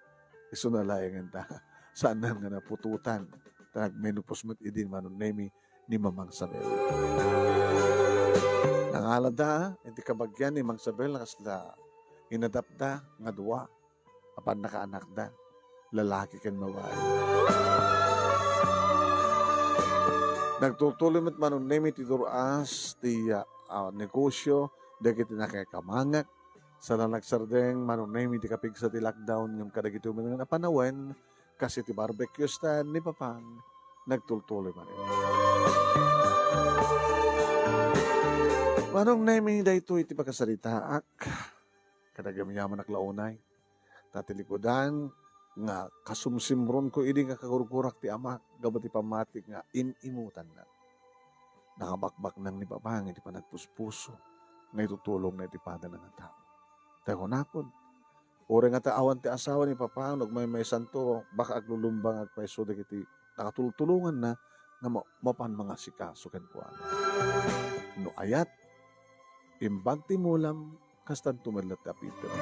Isuna laengen ta. Saan nga naputotan. Ta nagmenopause met idi, Manong Nemy, ni Mamang Sabel. Nangalada iti kabagian ni Mang Sabel, kasla inadapda nga dua. Apan nakaanakda, lalaki ken babai. Nagtultuloy met, Manong Nemy, ti dur-as ti, ah, ah, negosio dagiti nakikamangak. Saan a nagsardeng, Manong Nemy, ti kapigsa ti lockdown ngem kadagitoy met nga panawen, kas iti barbecue stand ni Papang, nagtultuloy manen. Manong Nemy, daytoy ti pakasaritaak. Kadagimyaman a kalaunay. Ta ti likudan nga kasumsimronko idi nga kagurgurak ti amak gapu ti pammatik nga im-imutanna. Nakabakbaknang ni Papang iti panagpuspuso nga itutulongna iti padana nga tao. Ta kunakon, uray ngata awan ti asawa ni Papang no agmaymaysanto, baka aglulumbang agpayso dagiti nakatultulonganna nga ma-, mapan mangasikaso kenkuana. No ayat, imbag ti imulam, kastanto met latta a Peter.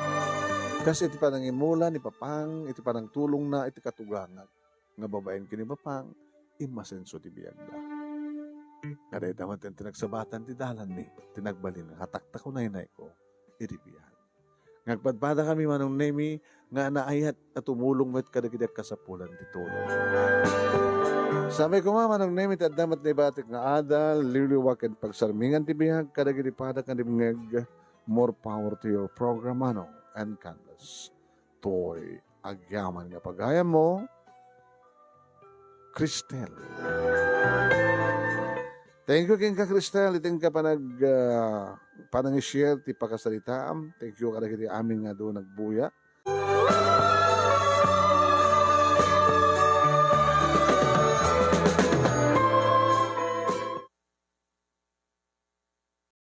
Kas iti panangimula ni Papang, iti panangtulongna iti katugangag nga babaen ken ni Papang, immasenso ti biagda. Nga dayta met ti nagsabatan ti dalanmi, ti nagbalin nga kataktak unaynayko iti biag. Nga agpadpadakami, Manong Nemy, nga naayat a tumulong met kadagiti agkasapulan ti tulong. Sabi koma, Manong Nemy, ti adda met naibatik nga adal, liwliwa ken pagsarmingan ti biag kadagiti pada nga dimngeg. More power to your program, Manong, and God bless. Toy agyaman nga pagayammo, Cristel. Thank you kenka, Cristel, iti inka panag, ah, panang-share ti pakasaritaam. Thank you kadagiti amin nga adu nagbuya.